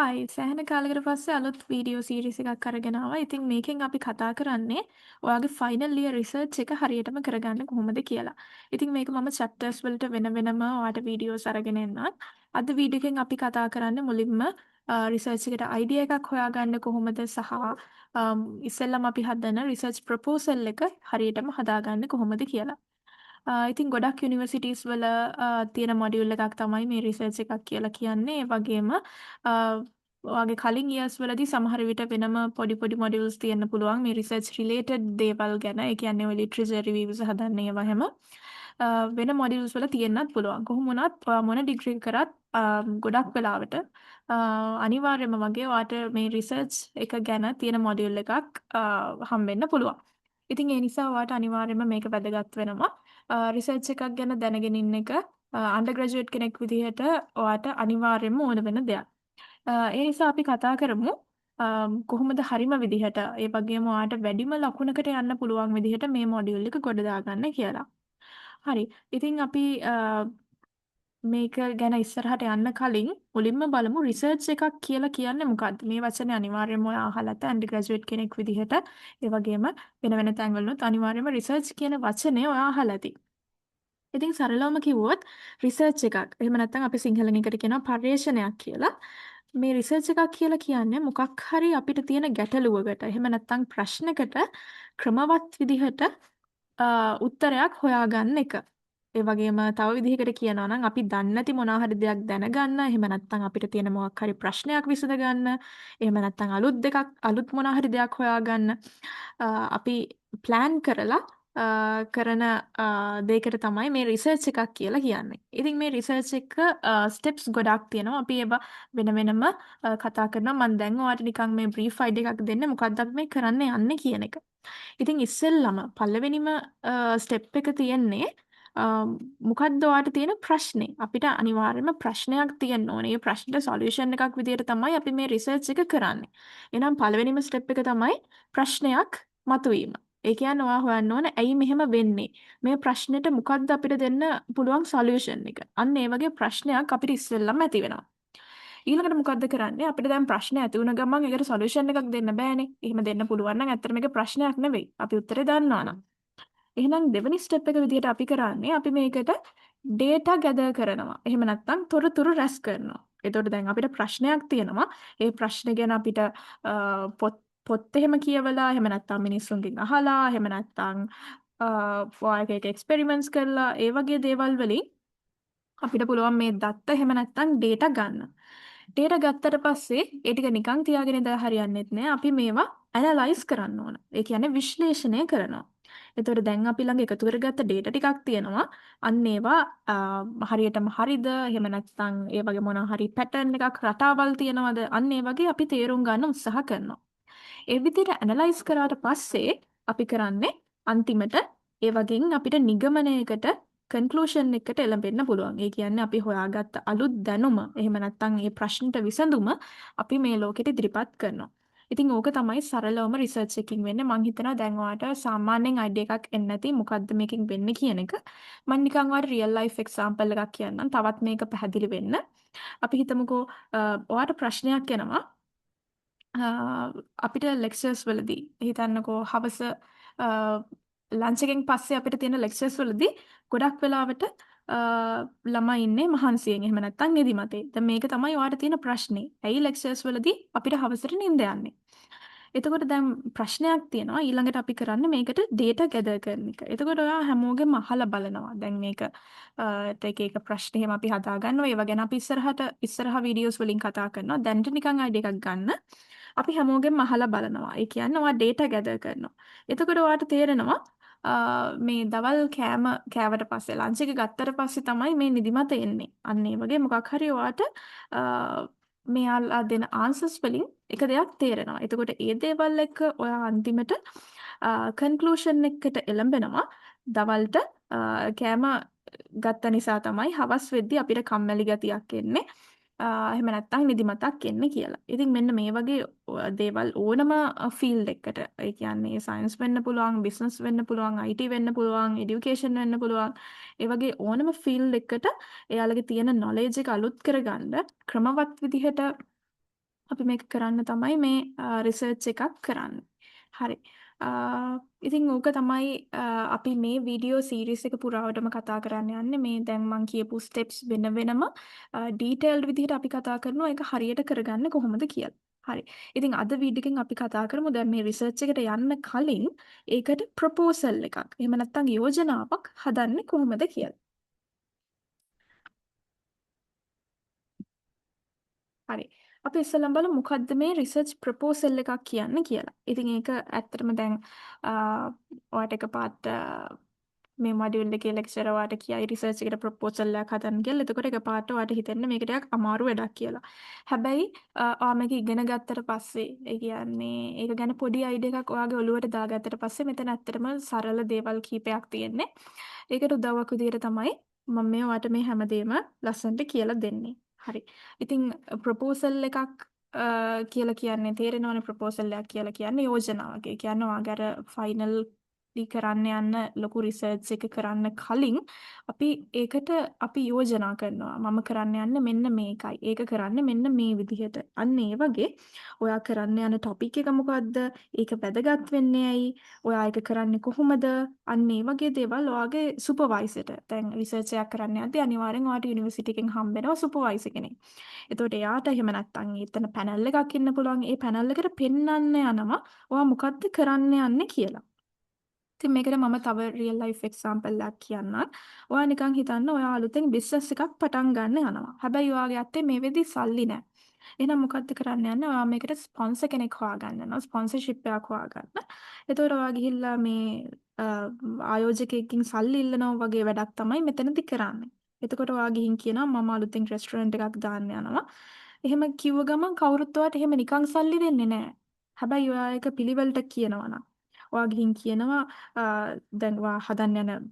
Hi, සෑහෙන කාලෙකට පස්සේ අලුත් වීඩියෝ සීරීස් එකක් අරගෙන ආවා. ඉතින් මේකෙන් අපි කතා කරන්නේ ඔයාගේ ෆයිනල් ඉයර් රිසර්ච් එක හරියටම කරගන්න කොහොමද කියලා. ඉතින් මේක මම චැප්ටර්ස් වලට වෙන වෙනම ඔයාට වීඩියෝස් අරගෙන එන්නම්. අද වීඩියෝ එකෙන් අපි කතා කරන්නේ මුලින්ම රිසර්ච් එකට අයිඩියා එකක් හොයාගන්න කොහොමද සහ ඉස්සෙල්ලම අපි හදන රිසර්ච් ප්‍රොපෝසල් එක හරියටම හදාගන්න කොහොමද කියලා. ඉතින් ගොඩක් යුනිවර්සිටීස් වල තියෙන මොඩියුල් එකක් තමයි මේ රිසර්ච් එකක් කියලා කියන්නේ. ඒ වගේම ඔයාගේ කලින් ඉයර්ස් වලදී සමහර විට වෙනම පොඩි පොඩි මොඩියුල්ස් තියෙන්න පුළුවන් මේ රිසර්ච් රිලේටඩ් දේවල් ගැන. ඒ කියන්නේ ඔය ලිටරචර් රිවිව්ස් හදන්න ඒවා හැම වෙන මොඩියුල්ස් වල තියෙන්නත් පුළුවන්. කොහොම වුණත් ඔයා මොන ඩිග්‍රී එක කරත් ගොඩක් වෙලාවට අනිවාර්යයෙන්ම වගේ ඔයාට මේ රිසර්ච් එක ගැන තියෙන මොඩියුල් එකක් හම්බෙන්න පුළුවන්. ඉතින් ඒ නිසා ඔයාට අනිවාර්යයෙන්ම මේක වැදගත් වෙනවා. රිසර්ච් එකක් ගැන දැනගෙන ඉන්න එක අන්ඩර්ග්‍රැජුවේට් කෙනෙක් විදිහට ඔයාට අනිවාර්යයෙන්ම ඕන වෙන දෙයක්. ඒ නිසා අපි කතා කරමු කොහොමද හරිම විදිහට, ඒ වගේම ඔයාට වැඩිම ලකුණකට යන්න පුළුවන් විදිහට මේ මොඩියුල් එක ගොඩ දාගන්න කියලා. හරි. ඉතින් අපි මේක ගැන ඉස්සරහට යන්න කලින් මුලින්ම බලමු රිසර්ච් එකක් කියලා කියන්නේ මොකද්ද? මේ වචනේ අනිවාර්යයෙන්ම ඔයා අහලා ඇත අන්ඩර්ග්‍රැජුවේට් කෙනෙක් විදිහට. ඒ වගේම වෙන වෙන තැන්වලුත් අනිවාර්යයෙන්ම රිසර්ච් කියන වචනය ඔයා අහලා ඇති. ඉතින් සරලවම කිව්වොත් රිසර්ච් එකක්, එහෙම නැත්නම් අපි සිංහලෙන් එකට කියනවා පර්යේෂණයක් කියලා. මේ රිසර්ච් එකක් කියලා කියන්නේ මොකක් හරි අපිට තියෙන ගැටලුවකට, එහෙම නැත්නම් ප්‍රශ්නකට ක්‍රමවත් විදිහට උත්තරයක් හොයාගන්න එක. ඒ වගේම තව විදිහකට කියනවා නම් අපි දන්නේ නැති මොනවා හරි දෙයක් දැනගන්න, එහෙම නැත්නම් අපිට තියෙන මොකක් හරි ප්‍රශ්නයක් විසඳගන්න, එහෙම නැත්නම් අලුත් දෙකක් අලුත් මොනවා හරි දෙයක් හොයාගන්න අපි ප්ලෑන් කරලා කරන දෙයකට තමයි මේ රිසර්ච් එකක් කියලා කියන්නේ. ඉතින් මේ රිසර්ච් එක ස්ටෙප්ස් ගොඩක් තියෙනවා. අපි ඒවා වෙන වෙනම කතා කරනවා. මම දැන් ඔයාලට නිකන් මේ බ්‍රීෆ් අයිඩියා එකක් දෙන්න මොකක්ද අපි මේ කරන්න යන්නේ කියන එක. ඉතින් ඉස්සෙල්ලම පළවෙනිම ස්ටෙප් එක තියෙන්නේ මොකද්ද ඔයාට තියෙන ප්‍රශ්නේ? අපිට අනිවාර්යයෙන්ම ප්‍රශ්නයක් තියෙන්න ඕනේ. ඒ ප්‍රශ්නෙට සොලියුෂන් එකක් විදියට තමයි අපි මේ රිසර්ච් එක කරන්නේ. එහෙනම් පළවෙනිම ස්ටෙප් එක තමයි ප්‍රශ්නයක් මතුවීම. ඒ කියන්නේ ඔයා හොයන්න ඕන ඇයි මෙහෙම වෙන්නේ? මේ ප්‍රශ්නෙට මොකද්ද අපිට දෙන්න පුළුවන් සොලියුෂන් එක? අන්න ඒ වගේ ප්‍රශ්නයක් අපිට ඉස්සෙල්ලම ඇති වෙනවා. ඊළඟට මොකද්ද කරන්නේ? අපිට දැන් ප්‍රශ්න ඇති වුණ ගමන් ඒකට සොලියුෂන් එකක් දෙන්න බෑනේ. එහෙම දෙන්න පුළුවන් නම් ඇත්තටම ඒක ප්‍රශ්නයක් නෙවෙයි. අපි උත්තරේ දන්නවා නම්. එහෙනම් දෙවෙනි ස්ටෙප් එක විදිහට අපි කරන්නේ අපි මේකට ඩේටා ගැදර් කරනවා. එහෙම නැත්නම් තොරතුරු රැස් කරනවා. එතකොට දැන් අපිට ප්‍රශ්නයක් තියෙනවා. ඒ ප්‍රශ්නේ ගැන අපිට පොත් පොත් එහෙම කියවලා, එහෙම නැත්නම් මිනිස්සුන්ගෙන් අහලා, එහෙම නැත්නම් ඔයා එක එක එක්ස්පෙරිමන්ට්ස් කරලා, ඒ වගේ දේවල් වලින් අපිට පුළුවන් මේ දත්ත එහෙම නැත්නම් ඩේටා ගන්න. ඩේටා ගත්තට පස්සේ ඒ ටික නිකන් තියාගෙන ඉඳලා හරියන්නේත් නෑ. අපි මේවා ඇනලයිස් කරන්න ඕන. ඒ කියන්නේ විශ්ලේෂණය කරනවා. එතකොට දැන් අපි ළඟ එකතු කරගත්ත ඩේටා ටිකක් තියෙනවා. අන්න ඒවා හරියටම හරිද? එහෙම නැත්නම් ඒ වගේ මොනවා හරි පැටර්න් එකක්, රටාවල් තියෙනවද? අන්න ඒ වගේ අපි තේරුම් ගන්න උත්සාහ කරනවා. ඒ විදිහට ඇනලයිස් කරාට පස්සේ අපි කරන්නේ අන්තිමට ඒ වගේන් අපිට නිගමනයකට, කන්ක්ලූෂන් එකට එළඹෙන්න පුළුවන්. ඒ කියන්නේ අපි හොයාගත්ත අලුත් දැනුම, එහෙම නැත්නම් ඒ ප්‍රශ්නෙට විසඳුම අපි මේ ලෝකෙට ඉදිරිපත් කරනවා. ඉතින් ඕක තමයි සරලවම රිසර්ච් එකකින් වෙන්නේ. මං හිතනවා දැන් ඔයාට සාමාන්‍යයෙන් අයිඩියා එකක් එන්න ඇති මොකද්ද මේකෙන් වෙන්නේ කියන එක. මං නිකන් ඔයාට රියල් ලයිෆ් එක්සැම්පල් එකක් කියන්නම් තවත් මේක පැහැදිලි වෙන්න. අපි හිතමුකෝ ඔයාට ප්‍රශ්නයක් එනවා. අපිට ලෙක්චර්ස් වලදී, හිතන්නකෝ හවස ලන්ච් එකෙන් පස්සේ අපිට තියෙන ලෙක්චර්ස් වලදී ගොඩක් වෙලාවට ළමයි ඉන්නේ මහන්සියෙන්, එහෙම නැත්නම් නිදිමතේ. දැන් මේක තමයි ඔයාට තියෙන ප්‍රශ්නේ. ඇයි ලෙක්චර්ස් වලදී අපිට හවසට නින්ද යන්නේ? එතකොට දැන් ප්‍රශ්නයක් තියෙනවා. ඊළඟට අපි කරන්නේ මේකට ඩේටා ගැදර් කරන එක. එතකොට ඔයා හැමෝගෙම අහලා බලනවා. දැන් මේක එක එක ප්‍රශ්න එහෙම අපි හදා ගන්නවා. ඒවා ගැන අපි ඉස්සරහට ඉස්සරහ වීඩියෝස් වලින් කතා කරනවා. දැනට නිකන් අයිඩියා එකක් ගන්න. අපි හැමෝගෙම අහලා බලනවා. ඒ කියන්නේ ඔයා ඩේටා ගැදර් කරනවා. එතකොට ඔයාට තේරෙනවා මේ දවල් කෑම කෑවට පස්සේ, ලන්ච් එක ගත්තට පස්සේ තමයි මේ නිදිමත එන්නේ. අන්න ඒ වගේ මොකක් හරි ඔයාට මෙයාලා දෙන ආන්සර්ස් වලින් එක දෙයක් තේරෙනවා. එතකොට ඒ දේවල් එක්ක ඔයා අන්තිමට කන්ක්ලූෂන් එකකට එළඹෙනවා. දවල්ට කෑම ගත්ත නිසා තමයි හවස් වෙද්දි අපිට කම්මැලි ගතියක් එන්නේ, එහෙම නැත්නම් නිදිමතක් එන්නේ කියලා. ඉතින් මෙන්න මේ වගේ දේවල් ඕනම ෆීල්ඩ් එකකට, ඒ කියන්නේ සයන්ස් වෙන්න පුළුවන්, බිස්නස් වෙන්න පුළුවන්, IT වෙන්න පුළුවන්, එඩියුකේෂන් වෙන්න පුළුවන්. ඒ වගේ ඕනම ෆීල්ඩ් එකකට එයාලගේ තියෙන නොලෙජ් එක අලුත් කරගන්න ක්‍රමවත් විදිහට අපි මේක කරන්න තමයි මේ රිසර්ච් එකක් කරන්නේ. හරි. ඉතින් ඕක තමයි අපි මේ වීඩියෝ සීරීස් එක පුරාවටම කතා කරන්න යන්නේ. මේ දැන් මං කියපු ස්ටෙප්ස් වෙන වෙනම ඩීටේල්ඩ් විදිහට අපි කතා කරනවා ඒක හරියට කරගන්න කොහොමද කියලා. හරි. ඉතින් අද වීඩියෝ එකෙන් අපි කතා කරමු දැන් මේ රිසර්ච් එකට යන්න කලින් ඒකට ප්‍රොපෝසල් එකක්, එහෙම නැත්නම් යෝජනාවක් හදන්නේ කොහොමද කියලා. හරි. අපි ඉස්සෙල්ලාම බලමු මොකද්ද මේ රිසර්ච් ප්‍රොපෝසල් එකක් කියන්නේ කියලා. ඉතින් ඒක ඇත්තටම දැන් ඔයාට එකපාරට මේ මොඩියුල් එකේ ලෙක්චර් ඔයාට කියයි රිසර්ච් එකට ප්‍රොපෝසල් එකක් හදන්න කියලා. එතකොට එකපාරට ඔයාට හිතෙන්න මේක ටිකක් අමාරු වැඩක් කියලා. හැබැයි ඔයා මේක ඉගෙන ගත්තට පස්සේ, ඒ කියන්නේ ඒක ගැන පොඩි අයිඩියා එකක් ඔයාගේ ඔළුවට දාගත්තට පස්සේ මෙතන ඇත්තටම සරල දේවල් කීපයක් තියෙන්නේ. ඒකට උදව්වක් විදියට තමයි මම මේ ඔයාට මේ හැමදේම ලස්සනට කියලා දෙන්නේ. හරි. ඉතින් ප්‍රොපෝසල් එකක් කියලා කියන්නේ තේරෙනවනේ, ප්‍රොපෝසල් එකක් කියලා කියන්නේ යෝජනාවක්. ඒ කියන්නේ ඔයාගේ අර ෆයිනල් කරන්න යන්න ලොකු රිසර්ච් එක කරන්න කලින් අපි ඒකට අපි යෝජනා කරනවා. මම කරන්න යන්නේ මෙන්න මේකයි. ඒක කරන්නේ මෙන්න මේ විදිහට. අන්න ඒ වගේ ඔයා කරන්න යන ටොපික් එක මොකද්ද? ඒක වැදගත් වෙන්නේ ඇයි? ඔයා ඒක කරන්නේ කොහොමද? අන්න ඒ වගේ දේවල් ඔයාගේ සුපර්වයිසර්ට. දැන් රිසර්ච් එකක් කරන්න යද්දී අනිවාර්යෙන් ඔයාට යුනිවර්සිටි එකෙන් හම්බ වෙනවා සුපර්වයිසර් කෙනෙක්. එතකොට එයාට එහෙම නැත්නම් එතන පැනල් එකක් ඉන්න පුළුවන්. ඒ පැනල් එකට පෙන්වන්න යනවා ඔයා මොකද්ද කරන්න යන්නේ කියලා. ඉතින් මේකට මම තව රියල් ලයිෆ් එක්සැම්පල් එකක් කියන්නම්. ඔයා නිකන් හිතන්න ඔයා අලුතෙන් බිස්නස් එකක් පටන් ගන්න යනවා. හැබැයි ඔයාගේ අතේ මේ වෙද්දි සල්ලි නෑ. එහෙනම් මොකද්ද කරන්න යන්නේ? ඔයා මේකට ස්පොන්සර් කෙනෙක් හොයාගන්න යනවා. ස්පොන්සර්ෂිප් එකක් හොයාගන්න. එතකොට ඔයා ගිහිල්ලා මේ ආයෝජකයෙක්ගෙන් සල්ලි ඉල්ලනවා වගේ වැඩක් තමයි මෙතනදි කරන්නේ. එතකොට ඔයා ගිහින් කියනවා මම අලුතෙන් රෙස්ටොරන්ට් එකක් දාන්න යනවා. එහෙම කිව්ව ගමන් කවුරුත් ඔයාට එහෙම නිකන් සල්ලි දෙන්නේ නෑ. හැබැයි ඔයා ඒක පිළිවෙලට කියනවා නම්, ඔයා ගිහින් කියනවා දැන් ඔයා හදන්න යන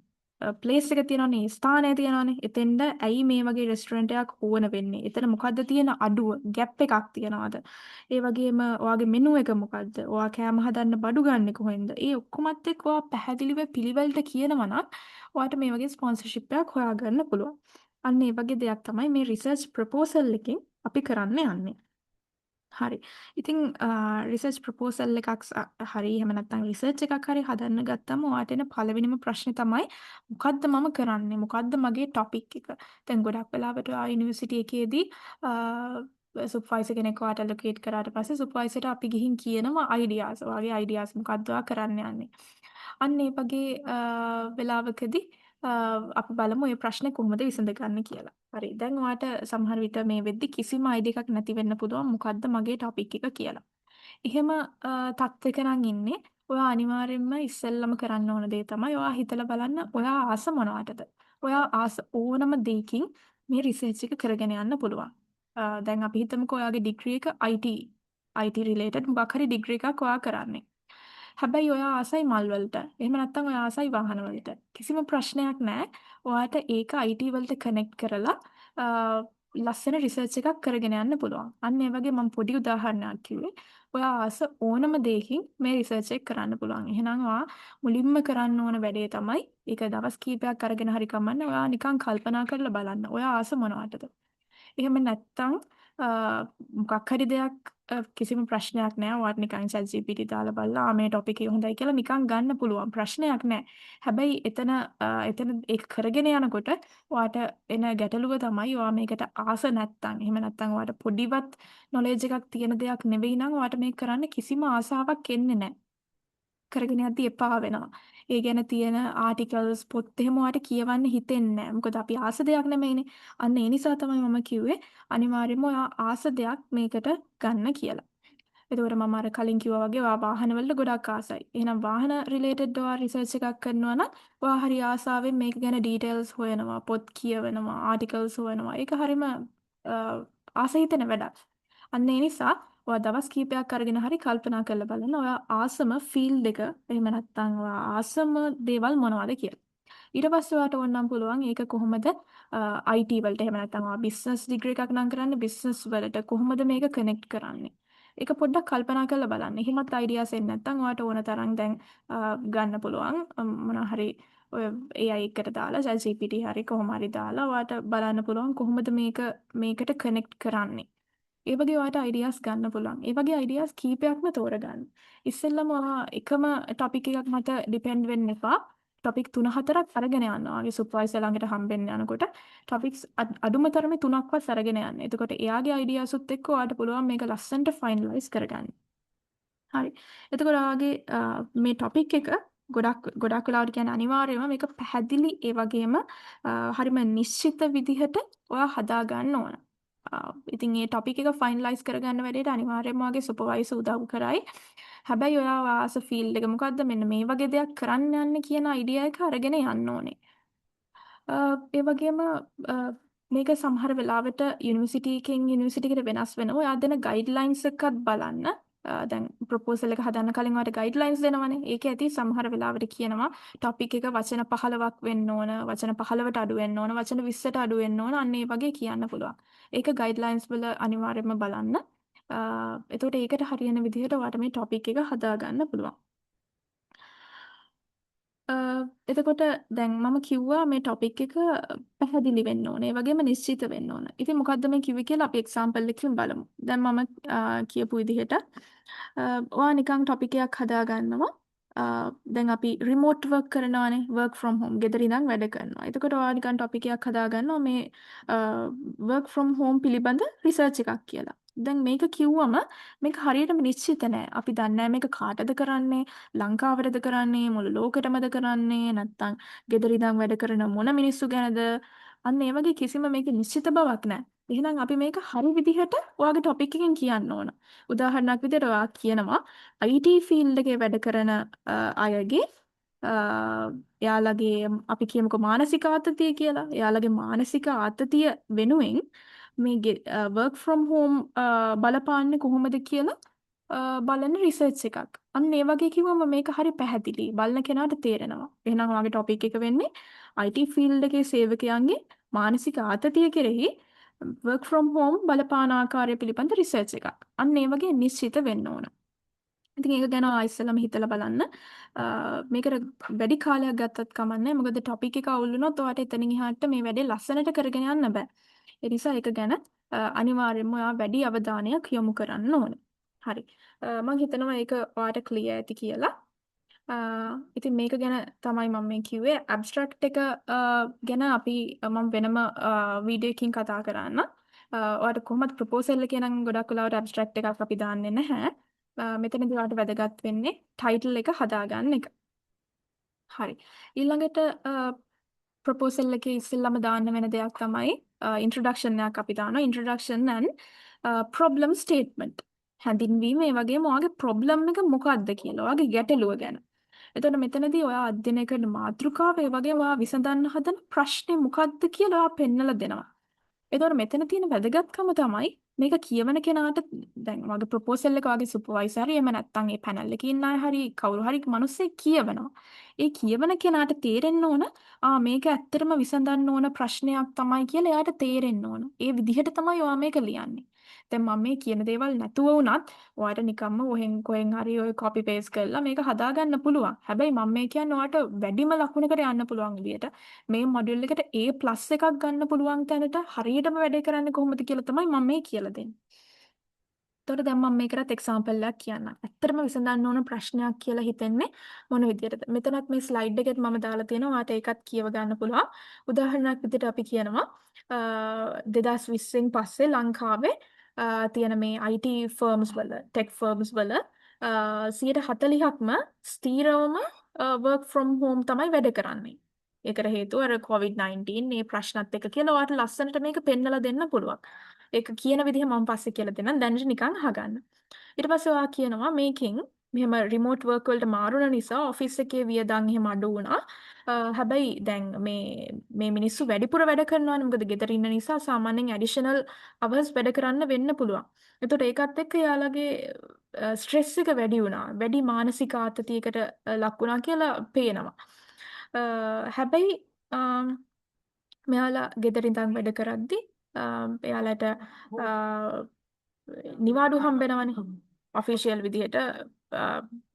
ප්ලේස් එක තියෙනවනේ, ස්ථානය තියෙනවනේ. එතෙන්ද ඇයි මේ වගේ රෙස්ටොරන්ට් එකක් ඕන වෙන්නේ? එතන මොකද්ද තියෙන අඩුව? ගැප් එකක් තියනවද? ඒ වගේම ඔයාගේ මෙනු එක මොකද්ද? ඔයා කෑම හදන්න බඩු ගන්නෙ කොහෙන්ද? ඒ ඔක්කොමත් එක්ක ඔයා පැහැදිලිව පිළිවෙලට කියනවා නම් ඔයාට මේ වගේ ස්පොන්සර්ෂිප් එකක් හොයාගන්න පුළුවන්. අන්න ඒ වගේ දෙයක් තමයි මේ රිසර්ච් ප්‍රොපෝසල් එකෙන් අපි කරන්න යන්නේ. හරි. ඉතින් රිසර්ච් ප්‍රොපෝසල් එකක් හරි එහෙම නැත්නම් රිසර්ච් එකක් හරි හදන්න ගත්තම ඔයාට එන පළවෙනිම ප්‍රශ්නේ තමයි මොකද්ද මම කරන්නේ? මොකද්ද මගේ ටොපික් එක? දැන් ගොඩක් වෙලාවට ඔයා යුනිවර්සිටි එකේදී සුපර්වයිසර් කෙනෙක් ඔයාට ඇලොකේට් කරාට පස්සේ සුපර්වයිසර්ට අපි ගිහින් කියනවා අයිඩියාස්. ඔයාගේ අයිඩියාස් මොකද්ද ඔයා කරන්න යන්නේ? අන්න ඒ වගේ වෙලාවකදී අපි බලමු මේ ප්‍රශ්නේ කොහොමද විසඳගන්නේ කියලා. හරි. දැන් ඔයාට සමහර විට මේ වෙද්දි කිසිම අයිඩියා එකක් නැති වෙන්න පුළුවන් මොකද්ද මගේ ටොපික් එක කියලා. එහෙම තත්ත්වයක නම් ඉන්නේ ඔයා අනිවාර්යයෙන්ම ඉස්සෙල්ලම කරන්න ඕන දේ තමයි ඔයා හිතලා බලන්න ඔයා ආස මොනවටද? ඔයා ආස ඕනම දෙයකින් මේ රිසර්ච් එක කරගෙන යන්න පුළුවන්. දැන් අපි හිතමුකෝ ඔයාගේ ඩිග්‍රී එක IT IT related මොකක් හරි ඩිග්‍රී එකක් ඔයා කරන්නේ. හැබැයි ඔයා ආසයි මල් වලට. එහෙම නැත්නම් ඔයා ආසයි වාහන වලට. කිසිම ප්‍රශ්නයක් නෑ. ඔයාට ඒක IT වලට කනෙක්ට් කරලා ලස්සන රිසර්ච් එකක් කරගෙන යන්න පුළුවන්. අන්න ඒ වගේ මම පොඩි උදාහරණයක් කිව්වේ. ඔයා ආස ඕනම දෙයකින් මේ රිසර්ච් එක කරන්න පුළුවන්. එහෙනම් ඔයා මුලින්ම කරන්න ඕන වැඩේ තමයි ඒක දවස් කීපයක් අරගෙන හරි කමන්නේ ඔයා නිකන් කල්පනා කරලා බලන්න. ඔයා ආස මොනවටද? එහෙම නැත්නම් මොකක් හරි දෙයක් කිසිම ප්‍රශ්නයක් නෑ. ඔයාට නිකන් ChatGPT දාලා බලලා මේ ටොපික් එක හොඳයි කියලා නිකන් ගන්න පුළුවන්. ප්‍රශ්නයක් නෑ. හැබැයි එතන එතන ඒක කරගෙන යනකොට ඔයාට එන ගැටලුව තමයි ඔයා මේකට ආස නැත්තම්, එහෙම නැත්තම් ඔයාට පොඩිවත් නොලෙජ් එකක් තියෙන දෙයක් නෙවෙයි නම් ඔයාට මේක කරන්න කිසිම ආසාවක් එන්නේ නෑ. කරගෙන යද්දි එපා වෙනවා. ඒ ගැන තියෙන ආටිකල්ස් පොත් එහෙම ඔයාට කියවන්න හිතෙන්නේ නෑ. මොකද අපි ආස දෙයක් නෙමෙයිනේ. අන්න ඒ නිසා තමයි මම කිව්වේ අනිවාර්යයෙන්ම ඔයා ආස දෙයක් මේකට ගන්න කියලා. එතකොට මම අර කලින් කිව්වා වගේ ඔයා වාහන වලට ගොඩක් ආසයි. එහෙනම් වාහන රිලේටඩ් ඔයා රිසර්ච් එකක් කරනවා නම් ඔයා හරි ආසාවෙන් මේක ගැන ඩීටේල්ස් හොයනවා, පොත් කියවනවා, ආටිකල්ස් හොයනවා. ඒක හරිම ආස හිතෙන වැඩක්. අන්න ඒ නිසා ඔයා දවස් කීපයක් අරගෙන හරි කල්පනා කරලා බලන්න ඔයා ආසම ෆීල්ඩ් එක, එහෙම නැත්නම් ඔයා ආසම දේවල් මොනවද කියලා. ඊට පස්සේ ඔයාට ඕන නම් පුළුවන් ඒක කොහොමද IT වලට, එහෙම නැත්නම් ඔයා බිස්නස් ඩිග්‍රී එකක් නම් කරන්නේ බිස්නස් වලට කොහොමද මේක කනෙක්ට් කරන්නේ? ඒක පොඩ්ඩක් කල්පනා කරලා බලන්න. එහෙමත් අයිඩියාස් එන්නේ නැත්නම් ඔයාට ඕන තරම් දැන් ගන්න පුළුවන් මොනවා හරි ඔය AI එකට දාලා ChatGPT හරි කොහොම හරි දාලා ඔයාට බලන්න පුළුවන් කොහොමද මේක මේකට කනෙක්ට් කරන්නේ. ඒ වගේ ඔයාට අයිඩියාස් ගන්න පුළුවන්. ඒ වගේ අයිඩියාස් කීපයක්ම තෝරගන්න. ඉස්සෙල්ලම ඔයා එකම ටොපික් එකක් මත ඩිපෙන්ඩ් වෙන්න එපා. ටොපික් තුන හතරක් අරගෙන යන්න. ඔයාගේ සුපර්වයිසර් ළඟට හම්බෙන්න යනකොට ටොපික්ස් අඩුම තරමේ තුනක්වත් අරගෙන යන්න. එතකොට එයාගේ අයිඩියාසුත් එක්ක ඔයාට පුළුවන් මේක ලස්සනට ෆයිනලයිස් කරගන්න. හරි. එතකොට ඔයාගේ මේ ටොපික් එක ගොඩක් ගොඩක් වෙලාවට කියන්නේ අනිවාර්යයෙන්ම මේක පැහැදිලි, ඒ වගේම හරිම නිශ්චිත විදිහට ඔයා හදා ගන්න ඕන. ඉතින් ඒ ටොපික් එක ෆයිනලයිස් කරගන්න වැඩේට අනිවාර්යයෙන්ම ඔයාගේ සුපර්වයිසර් උදව් කරයි. හැබැයි ඔයා ආස ෆීල්ඩ් එක මොකද්ද, මෙන්න මේ වගේ දෙයක් කරන්න යන්නේ කියන අයිඩියා එක අරගෙන යන්න ඕනේ. ඒ වගේම මේක සමහර වෙලාවට යුනිවර්සිටි එකෙන් යුනිවර්සිටි එකට වෙනස් වෙනවා. ඔයා දෙන ගයිඩ්ලයින්ස් එකත් බලන්න. දැන් ප්‍රොපෝසල් එක හදන්න කලින් ඔයාලට ගයිඩ්ලයින්ස් දෙනවනේ. ඒක ඇති සමහර වෙලාවට කියනවා ටොපික් එක වචන 15ක් වෙන්න ඕන, වචන 15ට අඩු වෙන්න ඕන, වචන 20ට අඩු වෙන්න ඕන. අන්න ඒ වගේ කියන්න පුළුවන්. ඒක ගයිඩ්ලයින්ස් වල අනිවාර්යයෙන්ම බලන්න. එතකොට ඒකට හරියන විදිහට ඔයාලට මේ ටොපික් එක හදාගන්න පුළුවන්. එතකොට දැන් මම කිව්වා මේ ටොපික් එක පැහැදිලි වෙන්න ඕනේ. ඒ වගේම නිශ්චිත වෙන්න ඕන. ඉතින් මොකද්ද මේ කිව්වේ කියලා අපි එක්සැම්පල් එකකින් බලමු. දැන් මම කියපු විදිහට ඔයා නිකන් ටොපික් එකක් හදා ගන්නවා. දැන් අපි රිමෝට් වර්ක් කරනවානේ, වර්ක් ෆ්‍රොම් හෝම්, ගෙදර ඉඳන් වැඩ කරනවා. එතකොට ඔයා නිකන් ටොපික් එකක් හදා ගන්නවා මේ වර්ක් ෆ්‍රොම් හෝම් පිළිබඳ රිසර්ච් එකක් කියලා. දැන් මේක කිව්වම මේක හරියටම නිශ්චිත නෑ. අපි දන්නේ නෑ මේක කාටද කරන්නේ, ලංකාවටද කරන්නේ, මුළු ලෝකෙටමද කරන්නේ, නැත්නම් ගෙදර ඉඳන් වැඩ කරන මොන මිනිස්සු ගැනද? අන්න ඒ වගේ කිසිම මේකේ නිශ්චිත බවක් නෑ. එහෙනම් අපි මේක හරි විදිහට ඔයාගේ ටොපික් එකෙන් කියන්න ඕන. උදාහරණයක් විදිහට ඔයා කියනවා IT field එකේ වැඩ කරන අයගේ එයාලගේ අපි කියමුකෝ මානසික ආතතිය කියලා. එයාලගේ මානසික ආතතිය වෙනුවෙන් මේ වර්ක් ෆ්‍රොම් හෝම් බලපාන්නේ කොහොමද කියලා බලන රිසර්ච් එකක්. අන්න ඒ වගේ කිව්වම මේක හරි පැහැදිලි. බලන කෙනාට තේරෙනවා. එහෙනම් ඔයාගේ ටොපික් එක වෙන්නේ IT field එකේ සේවකයන්ගේ මානසික ආතතිය කෙරෙහි වර්ක් ෆ්‍රොම් හෝම් බලපාන ආකාරය පිළිබඳ රිසර්ච් එකක්. අන්න ඒ වගේ නිශ්චිත වෙන්න ඕන. ඉතින් ඒක ගැන ඔයා ඉස්සෙල්ලාම හිතලා බලන්න. මේකට වැඩි කාලයක් ගත්තත් කමක් නෑ. මොකද ටොපික් එක අවුල් වුණොත් ඔයාට එතනින් එහාට මේ වැඩේ ලස්සනට කරගෙන යන්න බෑ. ඒ නිසා ඒක ගැන අනිවාර්යයෙන්ම ඔයා වැඩි අවධානයක් යොමු කරන්න ඕන. හරි. මං හිතනවා ඒක ඔයාට ක්ලියර් ඇති කියලා. ඉතින් මේක ගැන තමයි මම මේ කිව්වේ. ඇබ්ස්ට්‍රැක්ට් එක ගැන අපි මම වෙනම වීඩියෝ එකකින් කතා කරන්න. ඔයාට කොහොමද ප්‍රොපෝසල් එකේ නම් ගොඩක් වෙලාවට ඇබ්ස්ට්‍රැක්ට් එකක් අපි දාන්නේ නැහැ. මෙතනදී ඔයාලට වැදගත් වෙන්නේ ටයිටල් එක හදාගන්න එක. හරි. ඊළඟට ප්‍රොපෝසල් එකේ ඉස්සෙල්ලාම දාන්න වෙන දෙයක් තමයි ඉන්ට්‍රොඩක්ෂන් එකක් අපි දානවා. Introduction and problem statement. හැඳින්වීම, ඒ වගේම ඔයාගේ ප්‍රොබ්ලම් එක මොකක්ද කියලා, ඔයාගේ ගැටලුව ගැන. එතකොට මෙතනදී ඔයා අධ්‍යයනය කරන මාතෘකාව, ඒ වගේම ඔයා විසඳන්න හදන ප්‍රශ්නේ මොකක්ද කියලා ඔයා පෙන්නලා දෙනවා. එතකොට මෙතන තියෙන වැදගත්කම තමයි මේක කියවන කෙනාට දැන් ඔයාගේ ප්‍රොපෝසල් එක ඔයාගේ සුපර්වයිසර් හරි එහෙම නැත්නම් ඒ පැනල් එකේ ඉන්න අය හරි කවුරු හරි මිනිස්සෙක් කියවනවා. ඒ කියවන කෙනාට තේරෙන්න ඕන ආ මේක ඇත්තටම විසඳන්න ඕන ප්‍රශ්නයක් තමයි කියලා එයාට තේරෙන්න ඕන. ඒ විදිහට තමයි ඔයා මේක ලියන්නේ. දැන් මම මේ කියන දේවල් නැතුව වුණත් ඔයාට නිකම්ම ඔහෙන් කොහෙන් හරි ඔය කොපි පේස්ට් කරලා මේක හදාගන්න පුළුවන්. හැබැයි මම මේ කියන්නේ ඔයාට වැඩිම ලකුණකට යන්න පුළුවන් විදියට මේ මොඩියුල් එකට A+ එකක් ගන්න පුළුවන් තැනට හරියටම වැඩේ කරන්නේ කොහොමද කියලා තමයි මම මේ කියලා දෙන්නේ. එතකොට දැන් මම මේකටත් එක්සැම්පල් එකක් කියන්නම්. ඇත්තටම විසඳන්න ඕන ප්‍රශ්නයක් කියලා හිතෙන්නේ මොන විදියටද? මෙතනත් මේ ස්ලයිඩ් එකෙත් මම දාලා තියෙනවා. ඔයාට ඒකත් කියව ගන්න පුළුවන්. උදාහරණයක් විදියට අපි කියනවා 2020න් පස්සේ ලංකාවේ තියෙන මේ IT firms වල, ටෙක් ෆර්ම්ස් වල 40%ක්ම ස්ථීරවම work from home තමයි වැඩ කරන්නේ. ඒකට හේතුව අර COVID-19 මේ ප්‍රශ්නත් එක්ක කියලා ඔයාට ලස්සනට මේක පෙන්නලා දෙන්න පුළුවන්. ඒක කියන විදිහ මම පස්සේ කියලා දෙන්නම්. දැනට නිකන් අහගන්න. ඊට පස්සේ ඔයා කියනවා මේකෙන් මෙහෙම රිමෝට් වර්ක් වලට මාරු වුණ නිසා ඔෆිස් එකේ වියදම් එහෙම අඩු වුණා. හැබැයි දැන් මේ මේ මිනිස්සු වැඩිපුර වැඩ කරනවානේ. මොකද ගෙදර ඉන්න නිසා සාමාන්‍යයෙන් ඇඩිෂනල් අවර්ස් වැඩ කරන්න වෙන්න පුළුවන්. එතකොට ඒකත් එක්ක එයාලගේ ස්ට්‍රෙස් එක වැඩි වුණා. වැඩි මානසික ආතතියකට ලක් වුණා කියලා පේනවා. හැබැයි මෙයාලා ගෙදර ඉඳන් වැඩ කරද්දි එයාලට නිවාඩු හම්බෙනවනේ. ඔෆිෂියල් විදිහට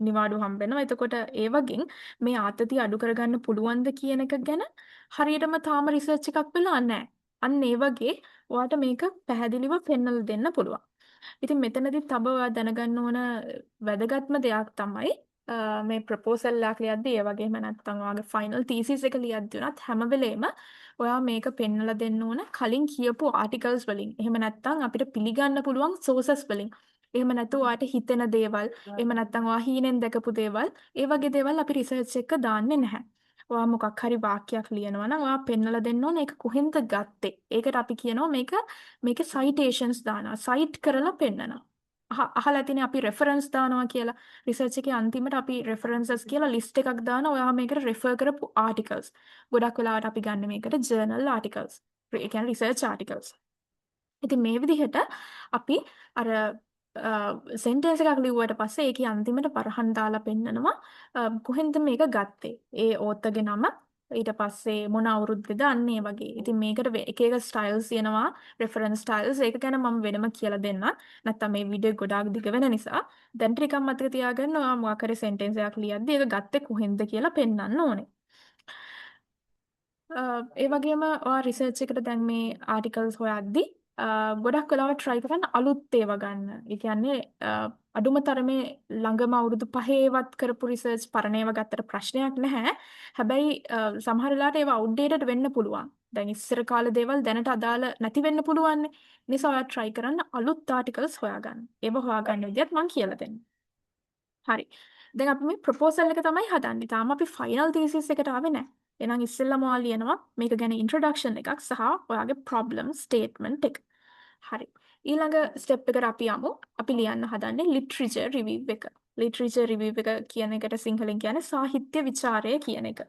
නිවාඩු හම්බෙනවා. එතකොට ඒ වගේ මේ ආතතිය අඩු කරගන්න පුළුවන්ද කියන එක ගැන හරියටම තාම රිසර්ච් එකක් වෙලා නැහැ. අන්න ඒ වගේ ඔයාට මේක පැහැදිලිව පෙන්නලා දෙන්න පුළුවන්. ඉතින් මෙතනදි තව ඔයා දැනගන්න ඕන වැදගත්ම දෙයක් තමයි මේ ප්‍රොපෝසල් එකක් ලියද්දි, ඒ වගේම නැත්නම් ඔයාගේ ෆයිනල් තීසිස් එක ලියද්දි උනත් හැම වෙලේම ඔයා මේක පෙන්නලා දෙන්න ඕන කලින් කියපු ආටිකල්ස් වලින්. එහෙම නැත්නම් අපිට පිළිගන්න පුළුවන් සෝසස් වලින්. එහෙම නැතුව ඔයාට හිතෙන දේවල්, එහෙම නැත්නම් ඔයා හීනෙන් දැකපු දේවල්, ඒ වගේ දේවල් අපි රිසර්ච් එක දාන්නේ නැහැ. ඔයා මොකක් හරි වාක්‍යයක් ලියනවා නම් ඔයා පෙන්නලා දෙන්න ඕන ඒක කොහෙන්ද ගත්තේ. ඒකට අපි කියනවා මේකේ සයිටේෂන්ස් දානවා. සයිට් කරලා පෙන්නනවා. අහලා ඇතිනේ අපි රෙෆරන්ස් දානවා කියලා. රිසර්ච් එකේ අන්තිමට අපි රෙෆරන්සස් කියලා ලිස්ට් එකක් දානවා. ඔයා මේකට රෙෆර් කරපු ආටිකල්ස්. ගොඩක් වෙලාවට අපි ගන්න මේකට ජර්නල් ආටිකල්ස්. ඒ කියන්නේ රිසර්ච් ආටිකල්ස්. ඉතින් මේ විදිහට අපි අර සෙන්ටෙන්ස් එකක් ලිව්වට පස්සේ ඒකේ අන්තිමට වරහන් දාලා පෙන්නනවා කොහෙන්ද මේක ගත්තේ. ඒ ඕතර්ගේ නම, ඊට පස්සේ මොන අවුරුද්දේද, අන්න ඒ වගේ. ඉතින් මේකට එක එක ස්ටයිල්ස් තියෙනවා, රෙෆරන්ස් ස්ටයිල්ස්. ඒක ගැන මම වෙනම කියලා දෙන්නම්. නැත්තම් මේ වීඩියෝ ගොඩාක් දිග වෙන නිසා. දැන් ටිකක් මතක තියාගන්න, ඔයා මොකක් හරි සෙන්ටෙන්ස් එකක් ලියද්දි ඒක ගත්තේ කොහෙන්ද කියලා පෙන්නන්න ඕනේ. ඒ වගේම ඔයා රිසර්ච් එකට දැන් මේ ආටිකල්ස් හොයද්දි ගොඩක් වෙලාවට try කරන්න අලුත් ඒවා ගන්න. ඒ කියන්නේ අඩුම තරමේ ළඟම අවුරුදු 5වත් කරපු රිසර්ච්, පරණ ඒවා ගත්තට ප්‍රශ්නයක් නැහැ. හැබැයි සමහර වෙලාවට ඒවා අවුට්ඩේටඩ් වෙන්න පුළුවන්. දැන් ඉස්සර කාලේ දේවල් දැනට අදාළ නැති වෙන්න පුළුවන්. නිසා ඔයා try කරන්න අලුත් ආටිකල්ස් හොයාගන්න. ඒව හොයාගන්න විදියත් මං කියලා දෙන්නම්. හරි. දැන් අපි මේ ප්‍රොපෝසල් එක තමයි හදන්නේ. තාම අපි ෆයිනල් තීසිස් එකට ආවේ නැහැ. එහෙනම් ඉස්සෙල්ලාම ඔයා ලියනවා මේක ගැන ඉන්ට්‍රොඩක්ෂන් එකක් සහ ඔයාගේ ප්‍රොබ්ලම් ස්ටේට්මන්ට් එක. හරි. ඊළඟ ස්ටෙප් එකට අපි යමු. අපි ලියන්න හදන්නේ ලිටරචර් රිවිව් එක. ලිටරචර් රිවිව් එක කියන එකට සිංහලෙන් කියන්නේ සාහිත්‍ය විචාරය කියන එක.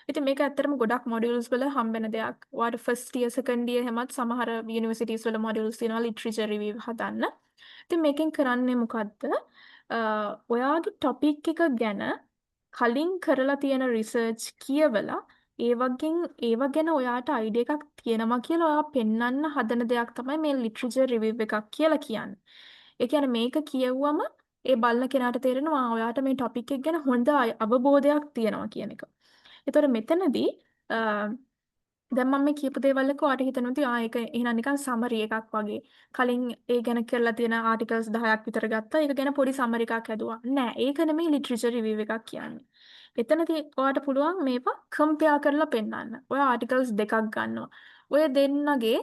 ඉතින් මේක ඇත්තටම ගොඩක් මොඩියුල්ස් වල හම්බෙන දෙයක්. ඔයාලට ෆස්ට් ඉයර්, සෙකන්ඩ් ඉයර් හැමත් සමහර යුනිවර්සිටිස් වල මොඩියුල්ස් තියෙනවා ලිටරචර් රිවිව් හදන්න. ඉතින් මේකෙන් කරන්නේ මොකද්ද? ඔයාගේ ටොපික් එක ගැන කලින් කරලා තියෙන රිසර්ච් කියවලා ඒ වගේන් ඒව ගැන ඔයාට අයිඩියා එකක් තියෙනවා කියලා ඔයා පෙන්වන්න හදන දෙයක් තමයි මේ ලිටරචර් රිවිව් එකක් කියලා කියන්නේ. ඒ කියන්නේ මේක කියවුවම ඒ බලන කෙනාට තේරෙනවා ඔයාට මේ ටොපික් එක ගැන හොඳ අවබෝධයක් තියෙනවා කියන එක. ඒතකොට මෙතනදී දැන් මම මේ කියපු දේවල් එක්ක ඔයාට හිතෙනවා ඉතින් ආ ඒක එහෙනම් නිකන් සමරි එකක් වගේ. කලින් ඒ ගැන කරලා තියෙන ආටිකල්ස් 10ක් විතර ගත්තා. ඒක ගැන පොඩි සමරි එකක් හැදුවා. නෑ, ඒක නෙමෙයි ලිටරචර් රිවිව් එකක් කියන්නේ. එතනදී ඔයාට පුළුවන් මේවා කම්පෙයාර් කරලා පෙන්නන්න. ඔයා ආටිකල්ස් දෙකක් ගන්නවා. ඔය දෙන්නගේ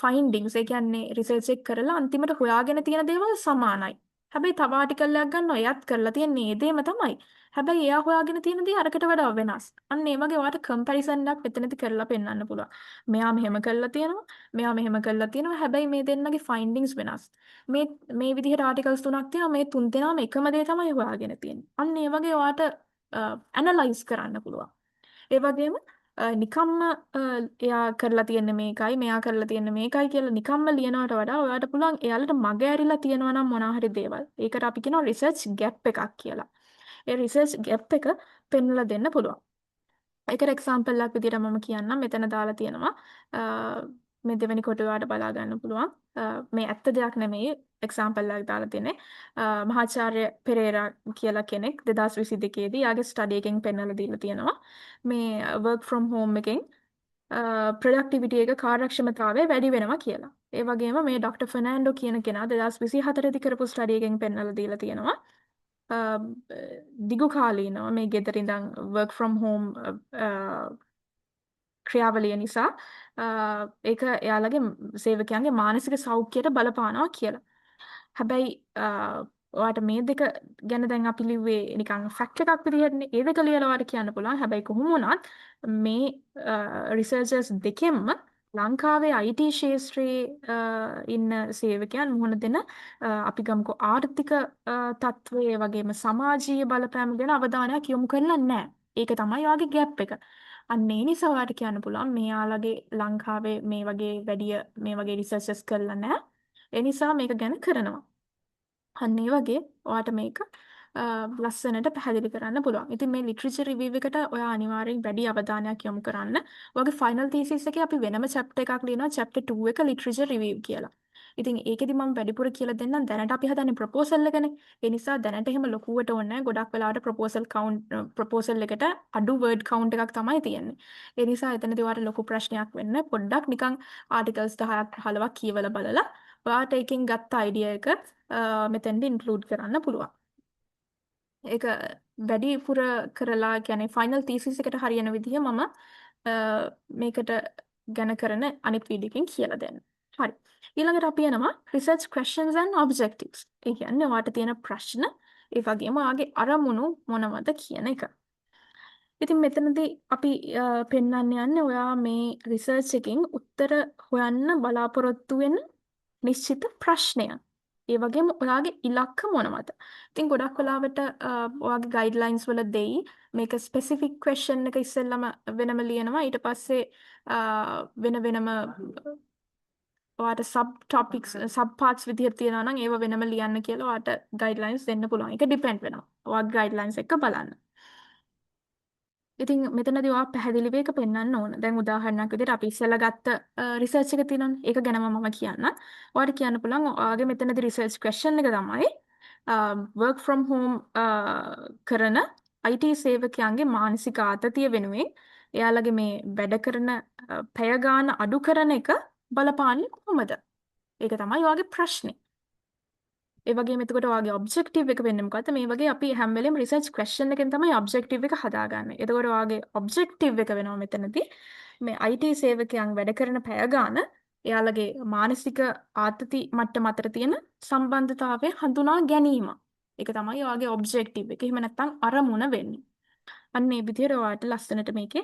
ෆයින්ඩින්ග්ස්, ඒ කියන්නේ රිසර්ච් එක කරලා අන්තිමට හොයාගෙන තියෙන දේවල් සමානයි. හැබැයි තව ආටිකල් එකක් ගන්නවා. එයත් කරලා තියෙන්නේ ඒ දේම තමයි. හැබැයි එයා හොයාගෙන තියෙන දේ අරකට වඩා වෙනස්. අන්න ඒ වගේ ඔයාට කම්පැරිසන් එකක් මෙතනදි කරලා පෙන්වන්න පුළුවන්. මෙයා මෙහෙම කරලා තියෙනවා, මෙයා මෙහෙම කරලා තියෙනවා. හැබැයි මේ දෙන්නගේ ෆයින්ඩින්ග්ස් වෙනස්. මේ මේ විදිහට ආටිකල්ස් තුනක් තියෙනවා. මේ තුන් දෙනාම එකම දේ තමයි හොයාගෙන තියෙන්නේ. අන්න ඒ වගේ ඔයාට ඇනලයිස් කරන්න පුළුවන්. ඒ වගේම නිකම්ම එයා කරලා තියෙන්නේ මේකයි, මෙයා කරලා තියෙන්නේ මේකයි කියලා නිකම්ම ලියනවට වඩා ඔයාට පුළුවන් එයාලට මග ඇරිලා තියෙනවා නම් මොනවා හරි දේවල්. ඒකට අපි කියනවා රිසර්ච් ගැප් එකක් කියලා. ඒ රිසර්ච් ගැප් එක පෙන්වලා දෙන්න පුළුවන්. ඒකට එක්සැම්පල් එකක් විදිහට මම කියන්නම්. මෙතන දාලා තියෙනවා මේ දෙවෙනි කොටුව ඔයාලට බලා ගන්න පුළුවන්. මේ ඇත්ත දෙයක් නෙමෙයි, එක්සැම්පල් එකක් දාලා තියෙන්නේ. මහාචාර්ය පෙරේරා කියලා කෙනෙක් 2022 දී එයාගේ ස්ටඩි එකෙන් පෙන්වලා දීලා තියෙනවා. මේ work from home එකෙන් ප්‍රොඩක්ටිවිටි එක, කාර්යක්ෂමතාවය වැඩි වෙනවා කියලා. ඒ වගේම මේ ඩොක්ටර් ෆර්නෑන්ඩෝ කියන කෙනා 2024 දී කරපු ස්ටඩි එකෙන් පෙන්වලා දීලා තියෙනවා. දිගු කාලීනව මේ ගෙදර ඉඳන් work from home ක්‍රියාවලිය නිසා ඒක එයාලගේ සේවකයන්ගේ මානසික සෞඛ්‍යයට බලපානවා කියලා. හැබැයි ඔයාට මේ දෙක ගැන දැන් අපි ලිව්වේ නිකන් ෆැක්ට් එකක් විදිහටනේ. ඒ දෙක ලියලා ඔයාට කියන්න පුළුවන්. හැබැයි කොහොම වුණත් මේ රිසර්චර්ස් දෙකෙන්ම ලංකාවේ IT ක්ෂේත්‍රයේ ඉන්න සේවකයන් මුහුණ දෙන අපි ගමුකෝ ආර්ථික තත්ත්වය, ඒ වගේම සමාජීය බලපෑම ගැන අවධානයක් යොමු කරලා නැහැ. ඒක තමයි ඔයාගේ ගැප් එක. අන්න ඒ නිසා ඔයාට කියන්න පුළුවන් මෙයාලගේ ලංකාවේ මේ වගේ වැඩිය මේ වගේ රිසර්චස් කරලා නැහැ. ඒ නිසා මේක ගැන කරනවා. අන්න ඒ වගේ ඔයාට මේක ලස්සනට පැහැදිලි කරන්න පුළුවන්. ඉතින් මේ ලිටරචර් රිවිව් එකට ඔයා අනිවාර්යෙන් වැඩි අවධානයක් යොමු කරන්න. ඔයාගේ ෆයිනල් තීසිස් එකේ අපි වෙනම චැප්ටර් එකක් ලියනවා, චැප්ටර් 2 එක ලිටරචර් රිවිව් කියලා. ඉතින් ඒකෙදි මම වැඩිපුර කියලා දෙන්නම්. දැනට අපි හදන්නේ ප්‍රොපෝසල් එකනේ. ඒ නිසා දැනට එහෙම ලොකුවට ඕනේ නැහැ. ගොඩක් වෙලාවට ප්‍රොපෝසල් කවුන්ට් ප්‍රොපෝසල් එකට අඩු වර්ඩ් කවුන්ට් එකක් තමයි තියෙන්නේ. ඒ නිසා එතනදී ඔයාලට ලොකු ප්‍රශ්නයක් වෙන්නේ පොඩ්ඩක් නිකන් ආටිකල්ස් 10ක් 15ක් කියවලා බලලා ඔයාට ඒකෙන් ගත්ත අයිඩියා එක මෙතෙන්ට ඉන්ක්ලූඩ් කරන්න පුළුවන්. ඒක වැඩිපුර කරලා කියන්නේ ෆයිනල් තීසිස් එකට හරියන විදිහ මම මේකට ගැන කරන අනිත් වීඩියෝ එකෙන් කියලා දෙන්න. හරි. ඊළඟට අපි යනවා research questions and objectives. ඒ කියන්නේ ඔයාට තියෙන ප්‍රශ්න, ඒ වගේම ඔයාගේ අරමුණු මොනවද කියන එක. ඉතින් මෙතනදී අපි පෙන්වන්න යන්නේ ඔයා මේ රිසර්ච් එකෙන් උත්තර හොයන්න බලාපොරොත්තු වෙන නිශ්චිත ප්‍රශ්නය. ඒ වගේම ඔයාගේ ඉලක්ක මොනවද? ඉතින් ගොඩක් වෙලාවට ඔයාගේ ගයිඩ්ලයින්ස් වල දෙයි මේක ස්පෙසිෆික් ක්වෙස්චන් එක ඉස්සෙල්ලම වෙනම ලියනවා. ඊට පස්සේ වෙන වෙනම ඔයාට සබ් ටොපික්ස්, සබ් පාර්ට්ස් විදිහට තියෙනවා නම් ඒව වෙනම ලියන්න කියලා ඔයාට ගයිඩ්ලයින්ස් දෙන්න පුළුවන්. ඒක ඩිපෙන්ඩ් වෙනවා. ඔයාගේ ගයිඩ්ලයින්ස් එක බලන්න. ඉතින් මෙතනදී ඔයා පැහැදිලිව ඒක පෙන්වන්න ඕන. දැන් උදාහරණයක් විදිහට අපි ඉස්සෙල්ලා ගත්ත රිසර්ච් එක තියෙනවනේ. ඒක ගැනම මම කියන්නම්. ඔයාට කියන්න පුළුවන් ඔයාගේ මෙතනදී රිසර්ච් ක්වෙස්චන් එක තමයි work from home කරන IT සේවකයන්ගේ මානසික ආතතිය වෙනුවෙන් එයාලගේ මේ වැඩ කරන පැය ගාන අඩු කරන එක බලපාන්නේ කොහොමද? ඒක තමයි ඔයාගේ ප්‍රශ්නේ. ඒ වගේම එතකොට ඔයාගේ ඔබ්ජෙක්ටිව් එක වෙන්නේ මොකද්ද? මේ වගේ අපි හැම වෙලේම රිසර්ච් ක්වෙස්චන් එකෙන් තමයි ඔබ්ජෙක්ටිව් එක හදාගන්නේ. එතකොට ඔයාගේ ඔබ්ජෙක්ටිව් එක වෙනවා මෙතනදී මේ IT සේවකයන් වැඩ කරන පැය ගාන එයාලගේ මානසික ආතති මට්ටම අතර තියෙන සම්බන්ධතාවය හඳුනා ගැනීම. ඒක තමයි ඔයාගේ ඔබ්ජෙක්ටිව් එක. එහෙම නැත්නම් අරමුණ වෙන්නේ. අන්න ඒ විදිහට ඔයාලට ලස්සනට මේකේ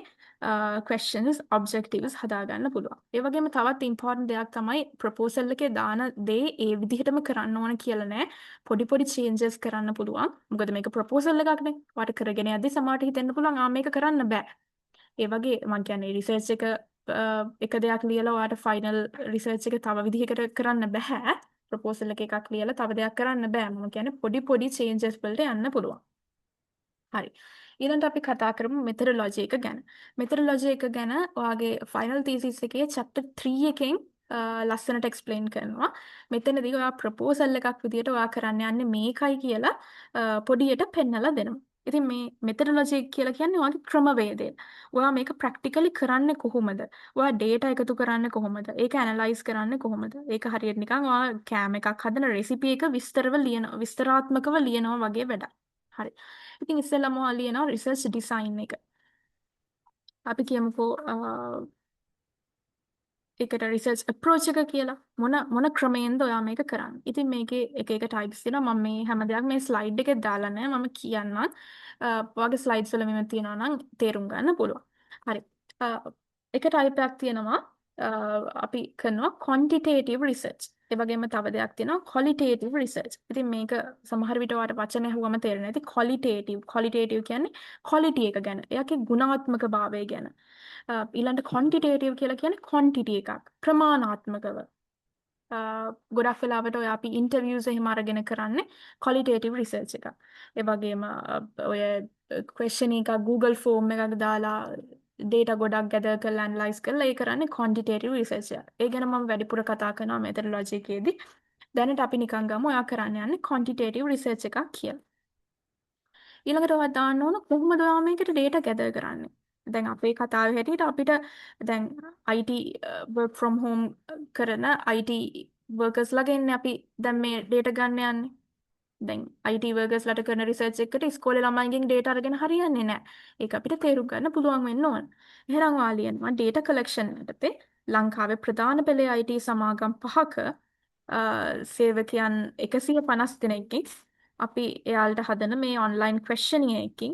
questions, objectives හදාගන්න පුළුවන්. ඒ වගේම තවත් ඉම්පෝටන්ට් දෙයක් තමයි ප්‍රොපෝසල් එකේ දාන දේ ඒ විදිහටම කරන්න ඕන කියලා නෑ. පොඩි පොඩි චේන්ජස් කරන්න පුළුවන්. මොකද මේක ප්‍රොපෝසල් එකක්නේ. ඔයාලට කරගෙන යද්දි සමහරට හිතෙන්න පුළුවන් ආ මේක කරන්න බෑ. ඒ වගේ මං කියන්නේ රිසර්ච් එක එක දෙයක් ලියලා ඔයාට ෆයිනල් රිසර්ච් එක තව විදිහකට කරන්න බෑ. ප්‍රොපෝසල් එක එකක් ලියලා තව දෙයක් කරන්න බෑ. මම කියන්නේ පොඩි පොඩි චේන්ජස් වලට යන්න පුළුවන්. හරි. ඊළඟට අපි කතා කරමු මෙතඩොලොජි එක ගැන. මෙතඩොලොජි එක ගැන ඔයාගේ ෆයිනල් තීසිස් එකේ චැප්ටර් 3 එකෙන් ලස්සනට එක්ස්ප්ලেইন කරනවා. මෙතනදී ඔයා ප්‍රොපෝසල් එකක් විදියට ඔයා කරන්න යන්නේ මේකයි කියලා පොඩියට පෙන්නලා දෙනවා. ඉතින් මේ මෙතඩොලොජි කියලා කියන්නේ ඔයාගේ ක්‍රමවේදය. ඔයා මේක ප්‍රැක්ටිකලි කරන්නේ කොහොමද? ඔයා ඩේටා එකතු කරන්නේ කොහොමද? ඒක ඇනලයිස් කරන්නේ කොහොමද? ඒක හරියට නිකන් ඔයා කෑම එකක් හදන රෙසිපි එක විස්තරව ලියන විස්තරාත්මකව ලියනවා වගේ වැඩක්. හරි. ඉතින් ඉස්සෙල්ලාම ඔයා ලියනවා රිසර්ච් ඩිසයින් එක. අපි කියමුකෝ ඒකට රිසර්ච් අප්‍රෝච් එක කියලා. මොන මොන ක්‍රමයෙන්ද ඔයා මේක කරන්නේ? ඉතින් මේකේ එක එක ටයිප්ස් තියෙනවා. මම මේ හැම දෙයක්ම මේ ස්ලයිඩ් එකේ දාලා නැහැ. මම කියන්නම්. ඔයාගේ ස්ලයිඩ්ස් වල මෙහෙම තියෙනවා නම් තේරුම් ගන්න පුළුවන්. හරි. එක ටයිප් එකක් තියෙනවා අපි කරනවා ක්වොන්ටිටේටිව් රිසර්ච්. ඒ වගේම තව දෙයක් තියෙනවා ක්වොලිටේටිව් රිසර්ච්. ඉතින් මේක සමහර විට ඔයාලට වචන ඇහුවම තේරෙන්නේ නැති. ක්වොලිටේටිව්, ක්වොලිටේටිව් කියන්නේ ක්වොලිටි එක ගැන. එයාගේ ගුණාත්මක භාවය ගැන. ඊළඟට ක්වොන්ටිටේටිව් කියලා කියන්නේ ක්වොන්ටිටි එකක්. ප්‍රමාණාත්මකව. ගොඩක් වෙලාවට ඔය අපි ඉන්ටර්විව්ස් එහෙම අරගෙන කරන්නේ ක්වොලිටේටිව් රිසර්ච් එකක්. ඒ වගේම ඔය ක්වෙස්චන් එකක් Google form එකක් දාලා ඩේටා ගොඩක් ගැදර් කරලා ඇනලයිස් කරලා ඒ කරන්නේ ක්වොන්ටිටේටිව් රිසර්ච් එක. ඒ ගැන මම වැඩිපුර කතා කරනවා මෙතඩොලොජි එකේදී. දැනට අපි නිකන් ගමු ඔයා කරන්න යන්නේ ක්වොන්ටිටේටිව් රිසර්ච් එකක් කියලා. ඊළඟට ඔයා දාන්න ඕන කොහොමද ඔයා මේකට ඩේටා ගැදර් කරන්නේ? දැන් අපේ කතාවේ හැටියට අපිට දැන් IT work from home කරන IT workers ලාගෙන්නේ අපි දැන් මේ ඩේටා ගන්න යන්නේ. දැන් IT workers ලට කරන රිසර්ච් එකකට ඉස්කෝලේ ළමයින්ගෙන් ඩේටා අරගෙන හරියන්නේ නැහැ. ඒක අපිට තේරුම් ගන්න පුළුවන් වෙන්න ඕන. එහෙනම් ඔයා ලියනවා ඩේටා කලෙක්ෂන් යටතේ ලංකාවේ ප්‍රධාන පෙළේ IT සමාගම් පහක සේවකයන් 150 දෙනෙක්ගෙන් අපි එයාලට හදන මේ ඔන්ලයින් ක්වෙස්චනියර් එකකින්,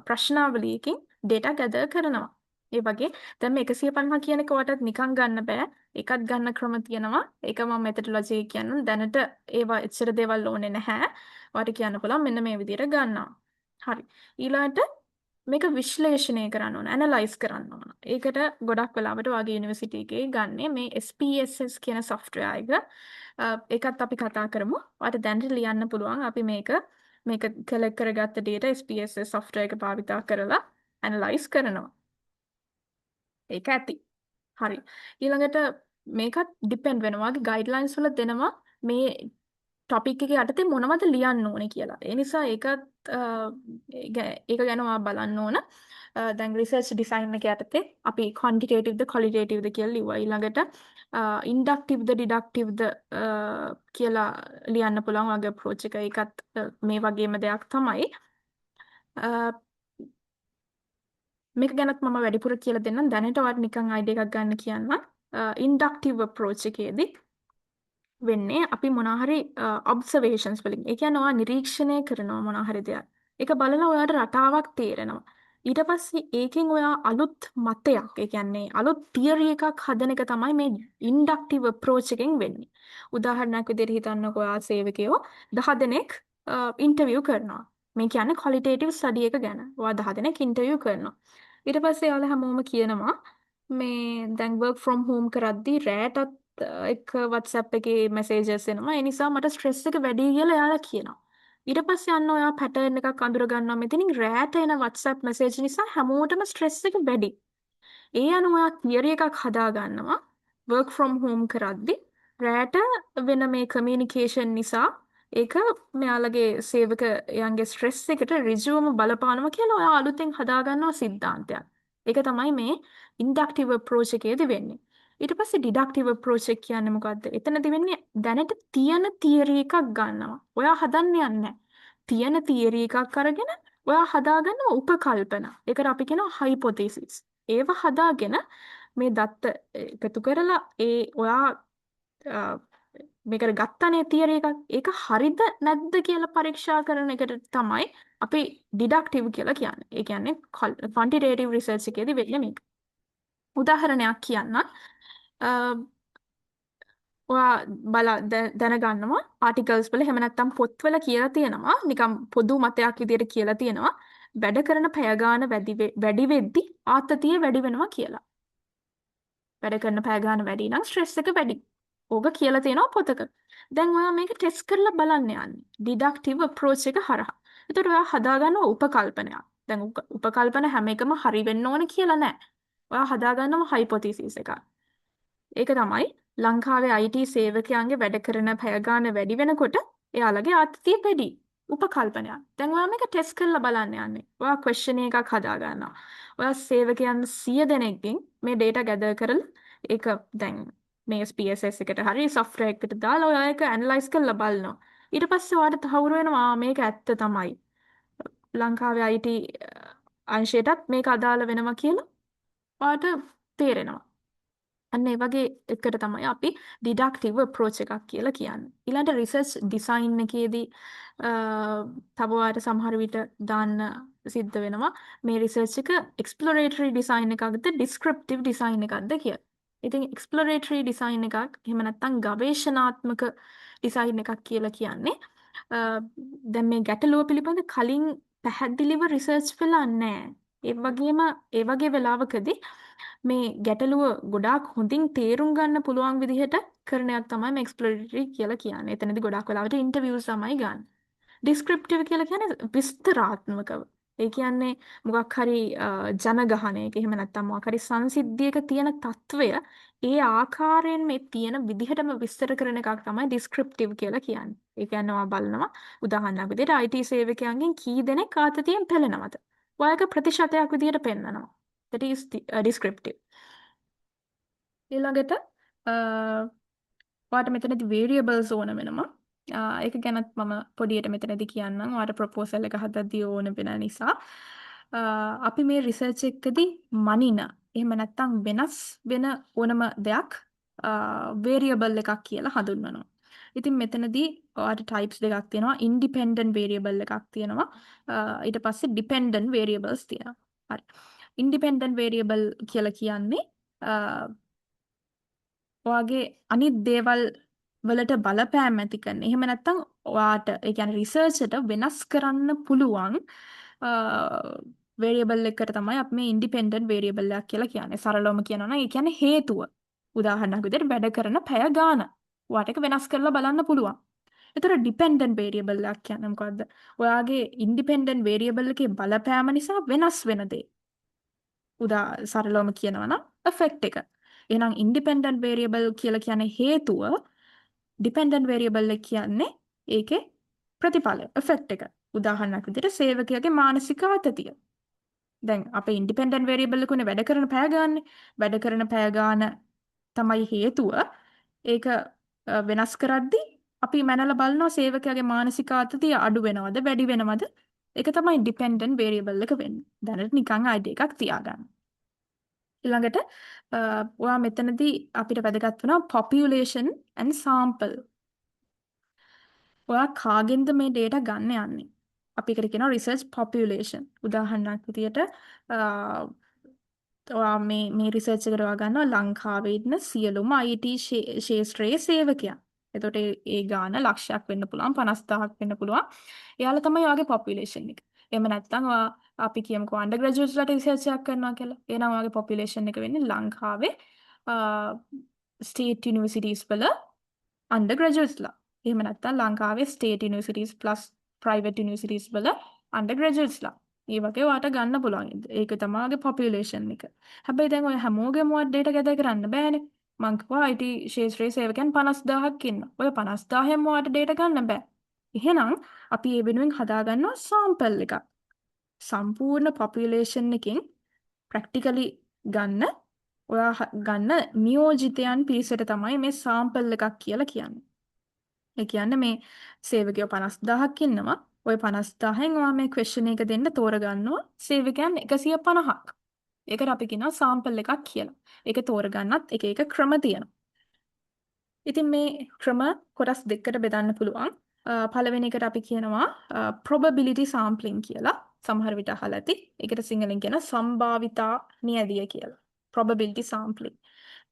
ප්‍රශ්නාවලියකින් ඩේටා ගැදර් කරනවා. ඒ වගේ දැන් මේ 150 කියන එක ඔයාටත් නිකන් ගන්න බෑ. ඒකත් ගන්න ක්‍රම තියෙනවා. ඒක මම මෙතඩොලොජි කියන්නම්. දැනට ඒවා එච්චර දේවල් ඕනේ නැහැ. ඔයාට කියන්න පුළුවන් මෙන්න මේ විදිහට ගන්නවා. හරි. ඊළඟට මේක විශ්ලේෂණය කරන්න ඕන, ඇනලයිස් කරන්න ඕන. ඒකට ගොඩක් වෙලාවට ඔයාගේ යුනිවර්සිටි එකේ ගන්නේ මේ SPSS කියන සොෆ්ට්වෙයාර් එක. ඒකත් අපි කතා කරමු. ඔයාට දැනට ලියන්න පුළුවන් අපි මේක මේක කලෙක්ට් කරගත්ත ඩේටා SPSS software එක භාවිතා කරලා ඇනලයිස් කරනවා. ඒක ඇති. හරි. ඊළඟට මේකත් ඩිපෙන්ඩ් වෙනවා. ඔයාගේ ගයිඩ්ලයින්ස් වල දෙනවා මේ ටොපික් එක යටතේ මොනවද ලියන්න ඕනේ කියලා. ඒ නිසා ඒකත් ඒක ගැන ඔයා බලන්න ඕන. දැන් රිසර්ච් ඩිසයින් එක යටතේ අපි ක්වොන්ටිටේටිව්ද ක්වොලිටේටිව්ද කියලා ලිව්වා. ඊළඟට ඉන්ඩක්ටිව්ද ඩිඩක්ටිව්ද කියලා ලියන්න පුළුවන් ඔයාගේ අප්‍රෝච් එක. ඒකත් මේ වගේම දෙයක් තමයි. මේක ගැනත් මම වැඩිපුර කියලා දෙන්නම්. දැනට ඔයාලට නිකන් අයිඩියා එකක් ගන්න කියන්නම්. ඉන්ඩක්ටිව් අප්‍රෝච් එකේදී වෙන්නේ අපි මොනවා හරි ඔබ්සර්වේෂන්ස් වලින්. ඒ කියන්නේ ඔයා නිරීක්ෂණය කරනවා මොනවා හරි දෙයක්. ඒක බලලා ඔයාට රටාවක් තේරෙනවා. ඊට පස්සේ ඒකෙන් ඔයා අලුත් මතයක්, ඒ කියන්නේ අලුත් තියරි එකක් හදන එක තමයි මේ ඉන්ඩක්ටිව් අප්‍රෝච් එකෙන් වෙන්නේ. උදාහරණයක් විදිහට හිතන්නකෝ ඔයා සේවකයෝ 10 දෙනෙක් ඉන්ටර්විව් කරනවා. මේ කියන්නේ ක්වොලිටේටිව් ස්ටඩි එක ගැන. ඔයා 10 දෙනෙක් ඉන්ටර්විව් කරනවා. ඊට පස්සේ එයාලා හැමෝම කියනවා මේ දැන් වර්ක් ෆ්‍රොම් හෝම් කරද්දී රෑටත් එක WhatsApp එකේ මැසේජස් එනවා. ඒ නිසා මට ස්ට්‍රෙස් එක වැඩි කියලා එයාලා කියනවා. ඊට පස්සේ අන්න ඔයා පැටර්න් එකක් අඳුර ගන්නවා මෙතනින් රෑට එන WhatsApp message නිසා හැමෝටම ස්ට්‍රෙස් එක වැඩි. ඒ අනුව ඔයා තියරි එකක් හදා ගන්නවා වර්ක් ෆ්‍රොම් හෝම් කරද්දි රෑට වෙන මේ කමියුනිකේෂන් නිසා ඒක මෙයාලගේ සේවකයන්ගේ ස්ට්‍රෙස් එකට ඍජුවම බලපානවා කියලා ඔයා අලුතෙන් හදා ගන්නවා සිද්ධාන්තයක්. ඒක තමයි මේ ඉන්ඩක්ටිව් අප්‍රෝච් එකේදී වෙන්නේ. ඊට පස්සේ ඩිඩක්ටිව් අප්‍රෝච් එක කියන්නේ මොකද්ද? එතනදි වෙන්නේ දැනට තියෙන තියරි එකක් ගන්නවා. ඔයා හදන්න යන්නේ නැහැ. තියෙන තියරි එකක් අරගෙන ඔයා හදාගන්න උපකල්පන. ඒකට අපි කියනවා හයිපොතීසිස්. ඒව හදාගෙන මේ දත්ත එකතු කරලා ඒ ඔයා මේකට ගත්තනේ තියරි එකක්. ඒක හරිද නැද්ද කියලා පරීක්ෂා කරන එකට තමයි අපි ඩිඩක්ටිව් කියලා කියන්නේ. ඒ කියන්නේ ක්වොන්ටිටේටිව් රිසර්ච් එකේදී වෙන්නේ මේක. උදාහරණයක් කියන්නම්. ඔයා බලා දැනගන්නවා ආටිකල්ස් වල එහෙම නැත්නම් පොත්වල කියලා තියෙනවා නිකන් පොදු මතයක් විදියට කියලා තියෙනවා වැඩ කරන පැය ගාන වැඩි වෙද්දි ආතතිය වැඩි වෙනවා කියලා. වැඩ කරන පැය ගාන වැඩි නම් ස්ට්‍රෙස් එක වැඩි. ඕක කියලා තියෙනවා පොතක. දැන් ඔයා මේක ටෙස්ට් කරලා බලන්න යන්නේ ඩිඩක්ටිව් අප්‍රෝච් එක හරහා. එතකොට ඔයා හදාගන්නවා උපකල්පනයක්. දැන් උපකල්පන හැම එකම හරි වෙන්න ඕන කියලා නෑ. ඔයා හදාගන්නවා හයිපොතීසිස් එකක්. ඒක තමයි ලංකාවේ IT සේවකයන්ගේ වැඩ කරන පැය ගාන වැඩි වෙනකොට එයාලගේ ආතතිය වැඩි. උපකල්පනයක්. දැන් ඔයා මේක ටෙස්ට් කරලා බලන්න යන්නේ. ඔයා ක්වෙස්චන් එකක් හදා ගන්නවා. ඔයා සේවකයන් 100 දෙනෙක්ගෙන් මේ ඩේටා ගැදර් කරලා ඒක දැන් මේ SPSS එකට හරි සොෆ්ට්වෙයාර් එකකට දාලා ඔයා ඒක ඇනලයිස් කරලා බලනවා. ඊට පස්සේ ඔයාට තහවුරු වෙනවා මේක ඇත්ත තමයි. ලංකාවේ IT අංශයටත් මේක අදාළ වෙනවා කියලා ඔයාට තේරෙනවා. අන්න ඒ වගේ එකට තමයි අපි ඩිඩක්ටිව් අප්‍රෝච් එකක් කියලා කියන්නේ. ඊළඟට රිසර්ච් ඩිසයින් එකේදී තව ඔයාලට සමහර විට දාන්න සිද්ධ වෙනවා මේ රිසර්ච් එක එක්ස්ප්ලොරේටරි ඩිසයින් එකක්ද ඩිස්ක්‍රිප්ටිව් ඩිසයින් එකක්ද කියලා. ඉතින් එක්ස්ප්ලොරේටරි ඩිසයින් එකක් එහෙම නැත්නම් ගවේෂණාත්මක ඩිසයින් එකක් කියලා කියන්නේ දැන් මේ ගැටලුව පිළිබඳ කලින් පැහැදිලිව රිසර්ච් වෙලා නැහැ. ඒ වගේම ඒ වගේ වෙලාවකදී මේ ගැටලුව ගොඩාක් හොඳින් තේරුම් ගන්න පුළුවන් විදිහට කරන එකක් තමයි මේ එක්ස්ප්ලොරේටරි කියලා කියන්නේ. එතනදී ගොඩාක් වෙලාවට ඉන්ටර්විව්ස් තමයි ගන්න. ඩිස්ක්‍රිප්ටිව් කියලා කියන්නේ විස්තරාත්මකව. ඒ කියන්නේ මොකක් හරි ජනගහනයක එහෙම නැත්නම් මොකක් හරි සංසිද්ධියක තියෙන තත්වය ඒ ආකාරයෙන් මේ තියෙන විදිහටම විස්තර කරන එකක් තමයි ඩිස්ක්‍රිප්ටිව් කියලා කියන්නේ. ඒ කියන්නේ ඔයා බලනවා උදාහරණයක් විදිහට IT සේවකයන්ගෙන් කී දෙනෙක් ආතතියෙන් පෙළෙනවද? ඔයා ඒක ප්‍රතිශතයක් විදිහට පෙන්නනවා. That is descriptive. ඊළඟට ඔයාට මෙතනදි variables ඕන වෙනවා. ඒක ගැනත් මම පොඩියට මෙතනදි කියන්නම්. ඔයාට ප්‍රොපෝසල් එක හදද්දී ඕන වෙන නිසා. අපි මේ රිසර්ච් එකකදී මනින එහෙම නැත්නම් වෙනස් වෙන ඕනම දෙයක් වේරියබල් එකක් කියලා හඳුන්වනවා. ඉතින් මෙතනදී ඔයාට ටයිප්ස් දෙකක් තියෙනවා. ඉන්ඩිපෙන්ඩන්ට් වේරියබල් එකක් තියෙනවා. ඊට පස්සේ ඩිපෙන්ඩන්ට් වේරියබල්ස් තියෙනවා. හරි. ඉන්ඩිපෙන්ඩන්ට් වේරියබල් කියලා කියන්නේ ඔයාගේ අනිත් දේවල් වලට බලපෑම් ඇති කරන. එහෙම නැත්නම් ඔයාට ඒ කියන්නේ රිසර්ච් වෙනස් කරන්න පුළුවන් වේරියබල් එකට තමයි අපි මේ ඉන්ඩිපෙන්ඩන්ට් වේරියබල් එකක් කියලා කියන්නේ. සරලවම කියනවා නම් ඒ කියන්නේ හේතුව. උදාහරණයක් විදිහට වැඩ කරන පැය ගාන. ඔයාට ඒක වෙනස් කරලා බලන්න පුළුවන්. එතකොට ඩිපෙන්ඩන්ට් වේරියබල් එකක් කියන්නේ මොකද්ද? ඔයාගේ ඉන්ඩිපෙන්ඩන්ට් වේරියබල් එකේ බලපෑම නිසා වෙනස් වෙන දේ. සරලවම කියනවා නම් එෆෙක්ට් එක. එහෙනම් ඉන්ඩිපෙන්ඩන්ට් වේරියබල් කියලා කියන්නේ හේතුව, ඩිපෙන්ඩන්ට් වේරියබල් එක කියන්නේ ඒකේ ප්‍රතිඵලය, එෆෙක්ට් එක. උදාහරණයක් විදිහට සේවකයාගේ මානසික ආතතිය. දැන් අපේ ඉන්ඩිපෙන්ඩන්ට් වේරියබල් එක උනේ වැඩ කරන පැය ගානනේ. වැඩ කරන පැය ගාන තමයි හේතුව. ඒක වෙනස් කරද්දි අපි මැනලා බලනවා සේවකයාගේ මානසික ආතතිය අඩු වෙනවද වැඩි වෙනවද? ඒක තමයි ඩිපෙන්ඩන්ට් වේරියබල් එක වෙන්නේ. දැනට නිකන් අයිඩියා එකක් තියාගන්න. ඊළඟට ඔයා මෙතනදී අපිට වැදගත් වෙනවා population and sample. ඔයා කාගෙන්ද මේ ඩේටා ගන්න යන්නේ? අපි ඒකට කියනවා research population. උදාහරණයක් විදියට ඔයා මේ මේ රිසර්ච් එකට ඔයා ගන්නවා ලංකාවේ ඉන්න සියලුම IT ක්ෂේත්‍රයේ සේවකයන්. එතකොට ඒ ගාන ලක්ෂයක් වෙන්න පුළුවන්, 50,000ක් වෙන්න පුළුවන්. එයාලා තමයි ඔයාගේ පොපියුලේෂන් එක. එහෙම නැත්නම් ඔයා අපි කියමුකෝ අන්ඩර් ග්‍රැජුවේට්ස්ලාට රිසර්ච් එකක් කරනවා කියලා. එහෙනම් ඔයාගේ පොපියුලේෂන් එක වෙන්නේ ලංකාවේ ස්ටේට් යුනිවර්සිටිස් වල අන්ඩර් ග්‍රැජුවේට්ස්ලා. එහෙම නැත්නම් ලංකාවේ state universities plus private universities වල අන්ඩර් ග්‍රැජුවේට්ස්ලා. ඒ වගේ ඔයාට ගන්න පුළුවන්. ඒක තමයි ඔයාගේ පොපියුලේෂන් එක. හැබැයි දැන් ඔය හැමෝගෙම ඔයාට ඩේටා ගැදර් කරන්න බෑනේ. මං කිව්වා IT ක්ෂේත්‍රයේ සේවකයන් 50,000ක් ඉන්නවා. ඔය 50,000න්ම ඔයාට ඩේටා ගන්න බෑ. එහෙනම් අපි ඒ වෙනුවෙන් හදාගන්නවා සාම්පල් එකක්. සම්පූර්ණ පොපියුලේෂන් එකෙන් ප්‍රැක්ටිකලි ගන්න ඔයා ගන්න නියෝජිතයන් පිරිසට තමයි මේ සාම්පල් එකක් කියලා කියන්නේ. ඒ කියන්නේ මේ සේවකයෝ 50,000ක් ඉන්නවා. ඔය 50,000න් ඔයා මේ ක්වෙස්චන් එක දෙන්න තෝරගන්නවා සේවකයන් 150ක්. ඒකට අපි කියනවා සාම්පල් එකක් කියලා. ඒක තෝරගන්නත් එක එක ක්‍රම තියෙනවා. ඉතින් මේ ක්‍රම කොටස් දෙකකට බෙදන්න පුළුවන්. පළවෙනි එකට අපි කියනවා probability sampling කියලා. සමහර විට අහලා ඇති. ඒකට සිංහලෙන් කියනවා සම්භාවිතා නියැදිය කියලා. Probability sampling.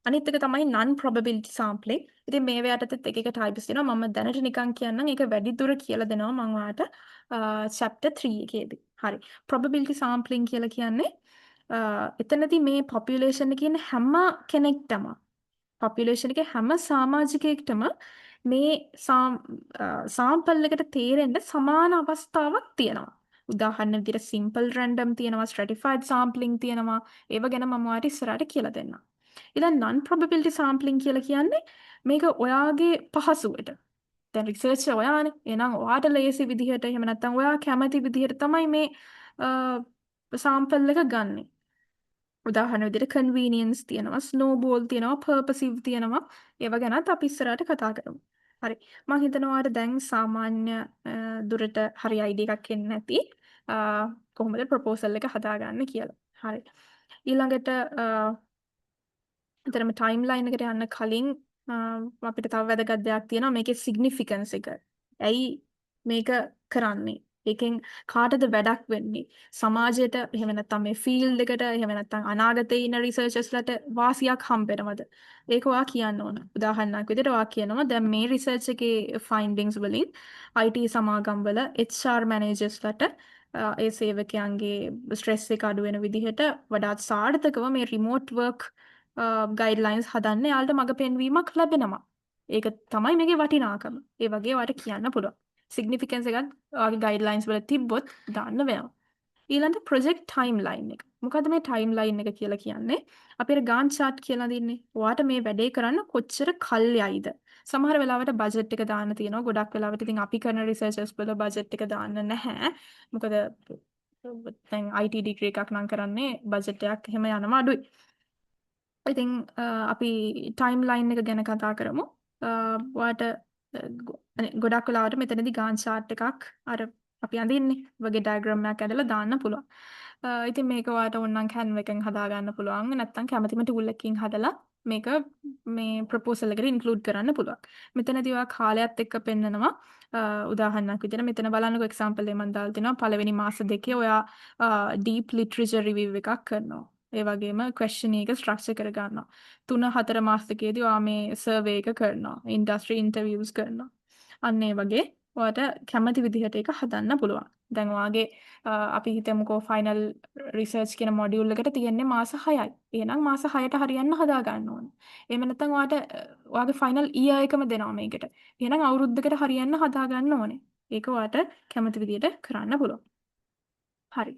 අනිත් එක තමයි non probability sampling. ඉතින් මේවා යටතෙත් එක එක types තියෙනවා. මම දැනට නිකන් කියන්නම්, ඒක වැඩි දුර කියලා දෙනවා මම ඔයාලට chapter 3 එකේදී. හරි. Probability sampling කියලා කියන්නේ එතනදී මේ population එකේ ඉන්න හැම කෙනෙක්ටම, population එකේ හැම සමාජිකයෙක්ටම මේ සාම්පල් එකට තේරෙන්න සමාන අවස්ථාවක් තියෙනවා. උදාහරණ විදිහට සිම්පල් රැන්ඩම් තියෙනවා, ස්ට්‍රැටිෆයිඩ් සාම්පලිං තියෙනවා. ඒව ගැන මම ඔයාලට ඉස්සරහට කියලා දෙන්නම්. ඊළඟ non probability sampling කියලා කියන්නේ මේක ඔයාගේ පහසුවට. දැන් රිසර්චර් ඔයානේ. එහෙනම් ඔයාට ලේසි විදිහට, එහෙම නැත්නම් ඔයා කැමති විදිහට තමයි මේ සාම්පල් එක ගන්නෙ. උදාහරණ විදිහට කන්වීනියන්ස් තියෙනවා, ස්නෝබෝල් තියෙනවා, පර්පසිව් තියෙනවා. ඒවා ගැනත් අපි ඉස්සරහට කතා කරමු. හරි. මං හිතනවා ඔයාලට දැන් සාමාන්‍ය දුරට හරි අයිඩියා එකක් එන්න ඇති කොහොමද ප්‍රොපෝසල් එක හදාගන්න කියලා. හරි. ඊළඟට එතරම් ටයිම්ලයින් එකට යන්න කලින් අපිට තව වැදගත් දෙයක් තියෙනවා, මේකේ සිග්නිෆිකන්ස් එක. ඇයි මේක කරන්නේ? ඒකෙන් කාටද වැඩක් වෙන්නේ? සමාජයට, එහෙම නැත්නම් මේ ෆීල්ඩ් එකට, එහෙම නැත්නම් අනාගතේ ඉන්න රිසර්චර්ස්ලාට වාසියක් හම්බෙනවද? ඒක ඔයා කියන්න ඕන. උදාහරණයක් විදිහට ඔයා කියනවා දැන් මේ රිසර්ච් එකේ ෆයින්ඩින්ග්ස් වලින් IT සමාගම් වල HR මැනේජර්ස්ලාට ඒ සේවකයන්ගේ ස්ට්‍රෙස් එක අඩු වෙන විදිහට වඩාත් සාර්ථකව මේ රිමෝට් වර්ක් ගයිඩ්ලයින්ස් හදන්න එයාලට මඟ පෙන්වීමක් ලැබෙනවා. ඒක තමයි මේකේ වටිනාකම. ඒ වගේ ඔයාලට කියන්න පුළුවන්. සිග්නිෆිකන්ස් එකත් ඔයාගේ ගයිඩ්ලයින්ස් වල තිබ්බොත් දාන්න වෙනවා. ඊළඟ ප්‍රොජෙක්ට් ටයිම්ලයින් එක. මොකද්ද මේ ටයිම්ලයින් එක කියලා කියන්නේ? අපි අර ගාන්ට් චාට් කියලා දින්නේ. ඔයාට මේ වැඩේ කරන්න කොච්චර කල් යයිද? සමහර වෙලාවට බජට් එක දාන්න තියෙනවා. ගොඩක් වෙලාවට ඉතින් අපි කරන රිසර්චර්ස් වල බජට් එක දාන්න නැහැ. මොකද දැන් IT degree එකක් නම් කරන්නේ, බජට් එකක් එහෙම යනවා අඩුයි. ඉතින් අපි ටයිම්ලයින් එක ගැන කතා කරමු. ඔයාට ගොඩක් වෙලාවට මෙතනදී ගාන්ට් චාට් එකක්, අර අපි අඳින්නේ වගේ ඩයග්‍රෑම් එකක් ඇඳලා දාන්න පුළුවන්. ඉතින් මේක ඔයාට ඕනනම් Canva එකෙන් හදා ගන්න පුළුවන්. නැත්නම් කැමතිම ටූල් එකකින් හදලා මේක මේ ප්‍රොපෝසල් එකට ඉන්ක්ලූඩ් කරන්න පුළුවන්. මෙතනදී ඔයා කාලයත් එක්ක පෙන්නනවා. උදාහරණයක් විදිහට මෙතන බලන්නකෝ, එක්සැම්පල් එක මම දාලා තිනවා. පළවෙනි මාස දෙකේ ඔයා ඩීප් ලිටරචර් රිවිව් එකක් කරනවා. ඒ වගේම ක්වෙස්චන් එක ස්ට්‍රක්චර් කර ගන්නවා. 3-4 මාස දෙකේදී ඔයා මේ සර්වේ එක කරනවා. ඉන්ඩස්ට්‍රි ඉන්ටර්විව්ස් කරනවා. අන්න ඒ වගේ ඔයාට කැමති විදිහට ඒක හදන්න පුළුවන්. දැන් ඔයාගේ අපි හිතමුකෝ ෆයිනල් රිසර්ච් කියන මොඩියුල් එකට තියෙන්නේ මාස 6යි. එහෙනම් මාස 6ට හරියන්න හදා ගන්න ඕන. එහෙම නැත්නම් ඔයාට ඔයාගේ ෆයිනල් ඉයර් එකම දෙනවා මේකට. එහෙනම් අවුරුද්දකට හරියන්න හදා ගන්න ඕනේ. ඒක ඔයාට කැමති විදිහට කරන්න පුළුවන්. හරි.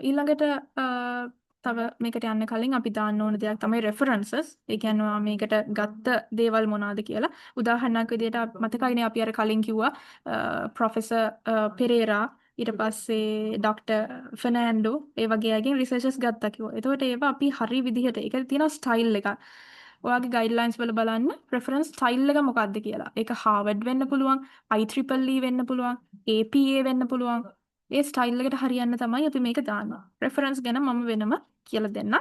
ඊළඟට තව මේකට යන්න කලින් අපි දාන්න ඕන දෙයක් තමයි රෙෆරන්සස්. ඒ කියන්නේ ඔයා මේකට ගත්ත දේවල් මොනවාද කියලා. උදාහරණයක් විදිහට මතකයිනේ අපි අර කලින් කිව්වා ප්‍රොෆෙසර් පෙරේරා, ඊට පස්සේ ඩොක්ටර් ෆර්නෑන්ඩෝ, ඒ වගේ අයගෙන් රිසර්චස් ගත්තා කිව්වා. එතකොට ඒවා අපි හරි විදිහට, ඒකට තියෙනවා ස්ටයිල් එකක්. ඔයාගේ ගයිඩ්ලයින්ස් වල බලන්න රෙෆරන්ස් ස්ටයිල් එක මොකක්ද කියලා. ඒක හාවර්ඩ් වෙන්න පුළුවන්, IEEE වෙන්න පුළුවන්, APA වෙන්න පුළුවන්. ඒ ස්ටයිල් එකට හරියන්න තමයි අපි මේක දාන්නේ. රෙෆරන්ස් ගැන මම වෙනම කියලා දෙන්නම්.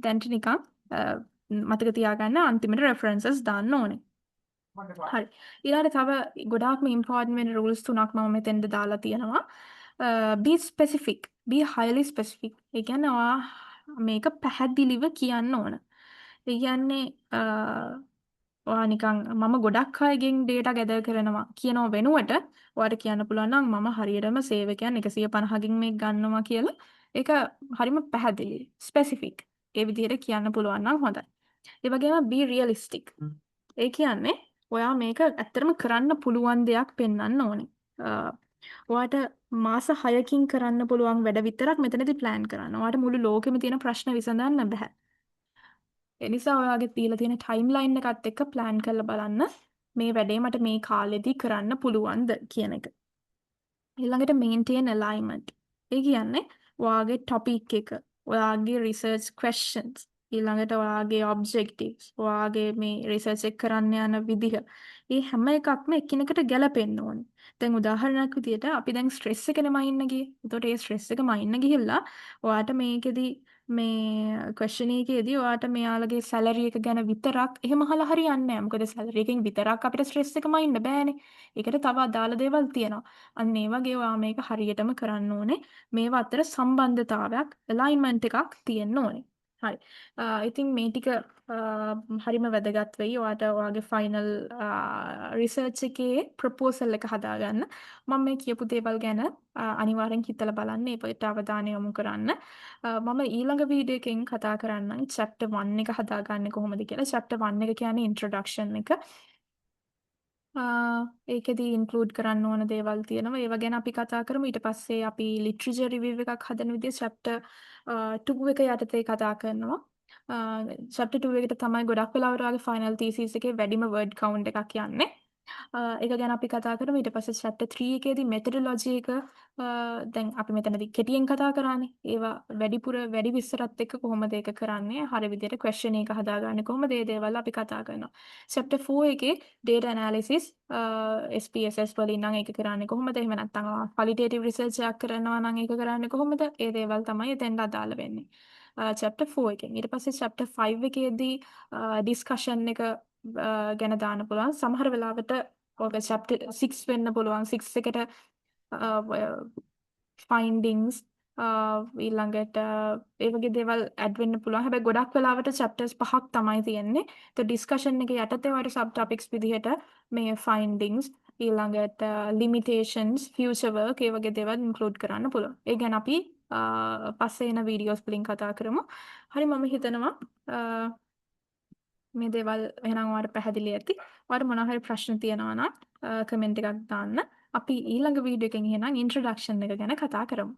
දැන්ට නිකන් මතක තියාගන්න අන්තිමට රෙෆරන්සස් දාන්න ඕනේ. හරි. ඊළඟට තව ගොඩාක්ම ඉම්පෝටන්ට් වෙන රූල්ස් තුනක් මම මෙතෙන්ට දාලා තියෙනවා. Be specific, be highly specific. ඒ කියන්නේ ඔයා මේක පැහැදිලිව කියන්න ඕන. ඒ කියන්නේ ඔයා නිකන් මම ගොඩක් අයගෙන් ඩේටා ගැදර් කරනවා කියනව වෙනුවට ඔයාට කියන්න පුළුවන් නම් මම හරියටම සේවකයන් 150කින් මේක ගන්නවා කියලා. ඒක හරිම පැහැදිලි, ස්පෙසිෆික්. ඒ විදිහට කියන්න පුළුවන් නම් හොඳයි. ඒ වගේම be realistic. ඒ කියන්නේ ඔයා මේක ඇත්තටම කරන්න පුළුවන් දෙයක් පෙන්වන්න ඕනේ. ඔයාට මාස 6කින් කරන්න පුළුවන් වැඩ විතරක් මෙතනදී ප්ලෑන් කරන්න. ඔයාට මුළු ලෝකෙම තියෙන ප්‍රශ්න විසඳන්න බෑ. ඒ නිසා ඔයාගේ දීලා තියෙන ටයිම්ලයින් එකත් එක්ක ප්ලෑන් කරලා බලන්න මේ වැඩේ මට මේ කාලෙදී කරන්න පුළුවන්ද කියන එක. ඊළඟට maintain alignment. ඒ කියන්නේ ඔයාගේ ටොපික් එක, ඔයාගේ රිසර්ච් ක්වෙස්චන්ස්, ඊළඟට ඔයාගේ ඔබ්ජෙක්ටිව්ස්, ඔයාගේ මේ රිසර්ච් එක කරන්න යන විදිහ, මේ හැම එකක්ම එකිනෙකට ගැලපෙන්න ඕනේ. දැන් උදාහරණයක් විදියට අපි දැන් ස්ට්‍රෙස් එකනේ මයින්න ගියේ. එතකොට ඒ ස්ට්‍රෙස් එක මයින්න ගිහිල්ලා ඔයාට මේකෙදි මේ ක්වෙස්චන් එකේදී ඔයාට මෙයාලගේ සැලරි එක ගැන විතරක් එහෙම අහලා හරියන්නේ නැහැ. මොකද සැලරි එකෙන් විතරක් අපිට ස්ට්‍රෙස් එක මයින්න බෑනේ. ඒකට තව අදාළ දේවල් තියෙනවා. අන්න ඒ වගේ ඔයා මේක හරියටම කරන්න ඕනේ. මේවා අතර සම්බන්ධතාවයක්, ඇලයින්මන්ට් එකක් තියෙන්න ඕනේ. හරි. ඉතින් මේ ටික හරිම වැදගත් වෙයි ඔයාට ඔයාගේ ෆයිනල් රිසර්ච් එකේ ප්‍රොපෝසල් එක හදාගන්න. මම මේ කියපු දේවල් ගැන අනිවාර්යෙන් හිතලා බලන්න, ඒකට අවධානය යොමු කරන්න. මම ඊළඟ වීඩියෝ එකෙන් කතා කරන්නම් චැප්ටර් 1 එක හදාගන්නේ කොහොමද කියලා. චැප්ටර් 1 එක කියන්නේ ඉන්ට්‍රොඩක්ෂන් එක. ඒකෙදි ඉන්ක්ලූඩ් කරන්න ඕන දේවල් තියෙනවා. ඒවා ගැන අපි කතා කරමු. ඊට පස්සේ අපි ලිටරචර් රිවිව් එකක් හදන විදිය චැප්ටර් 2 එක යටතේ කතා කරනවා. චැප්ටර් 2 එකට තමයි ගොඩක් වෙලාවට ඔයාගේ ෆයිනල් තීසිස් එකේ වැඩිම වර්ඩ් කවුන්ට් එකක් යන්නේ. ඒක ගැන අපි කතා කරමු. ඊට පස්සේ චැප්ටර් 3 එකේදී මෙතඩොලොජි එක, දැන් අපි මෙතනදී කෙටියෙන් කතා කරානේ. ඒවා වැඩිපුර වැඩි විස්තරත් එක්ක කොහොමද ඒක කරන්නේ? හරි විදියට ක්වෙස්චන් එක හදාගන්නේ කොහොමද? මේ දේවල් අපි කතා කරනවා. චැප්ටර් 4 එකේ data analysis, SPSS වලින් නම් ඒක කරන්නේ කොහොමද? එහෙම නැත්නම් ක්වොලිටේටිව් රිසර්ච් එකක් කරනවා නම් ඒක කරන්නේ කොහොමද? ඒ දේවල් තමයි එතෙන්ට අදාළ වෙන්නේ. චැප්ටර් 4 එකෙන්. ඊට පස්සේ චැප්ටර් 5 එකේදී ඩිස්කෂන් එක ගැන දාන්න පුළුවන්. සමහර වෙලාවට ඔක චැප්ටර් 6 වෙන්න පුළුවන්. 6 එකට ෆයින්ඩින්ග්ස්, ඊළඟට ඒ වගේ දේවල් ඇඩ් වෙන්න පුළුවන්. හැබැයි ගොඩක් වෙලාවට චැප්ටර්ස් පහක් තමයි තියෙන්නේ. ඒත් ඩිස්කෂන් එක යටතේ ඔයාලට සබ් ටොපික්ස් විදිහට මේ ෆයින්ඩින්ග්ස්, ඊළඟට ලිමිටේෂන්ස්, ෆියුචර් වර්ක්, ඒ වගේ දේවල් ඉන්ක්ලූඩ් කරන්න පුළුවන්. ඒ ගැන අපි පස්සේ එන වීඩියෝස් වලින් කතා කරමු. හරි, මම හිතනවා මේ දේවල් එහෙනම් ඔයාලට පැහැදිලි ඇති. ඔයාලට මොනවා හරි ප්‍රශ්න තියෙනවා නම් කමෙන්ට් එකක් දාන්න. අපි ඊළඟ වීඩියෝ එකෙන් එහෙනම් ඉන්ට්‍රොඩක්ෂන් එක ගැන කතා කරමු.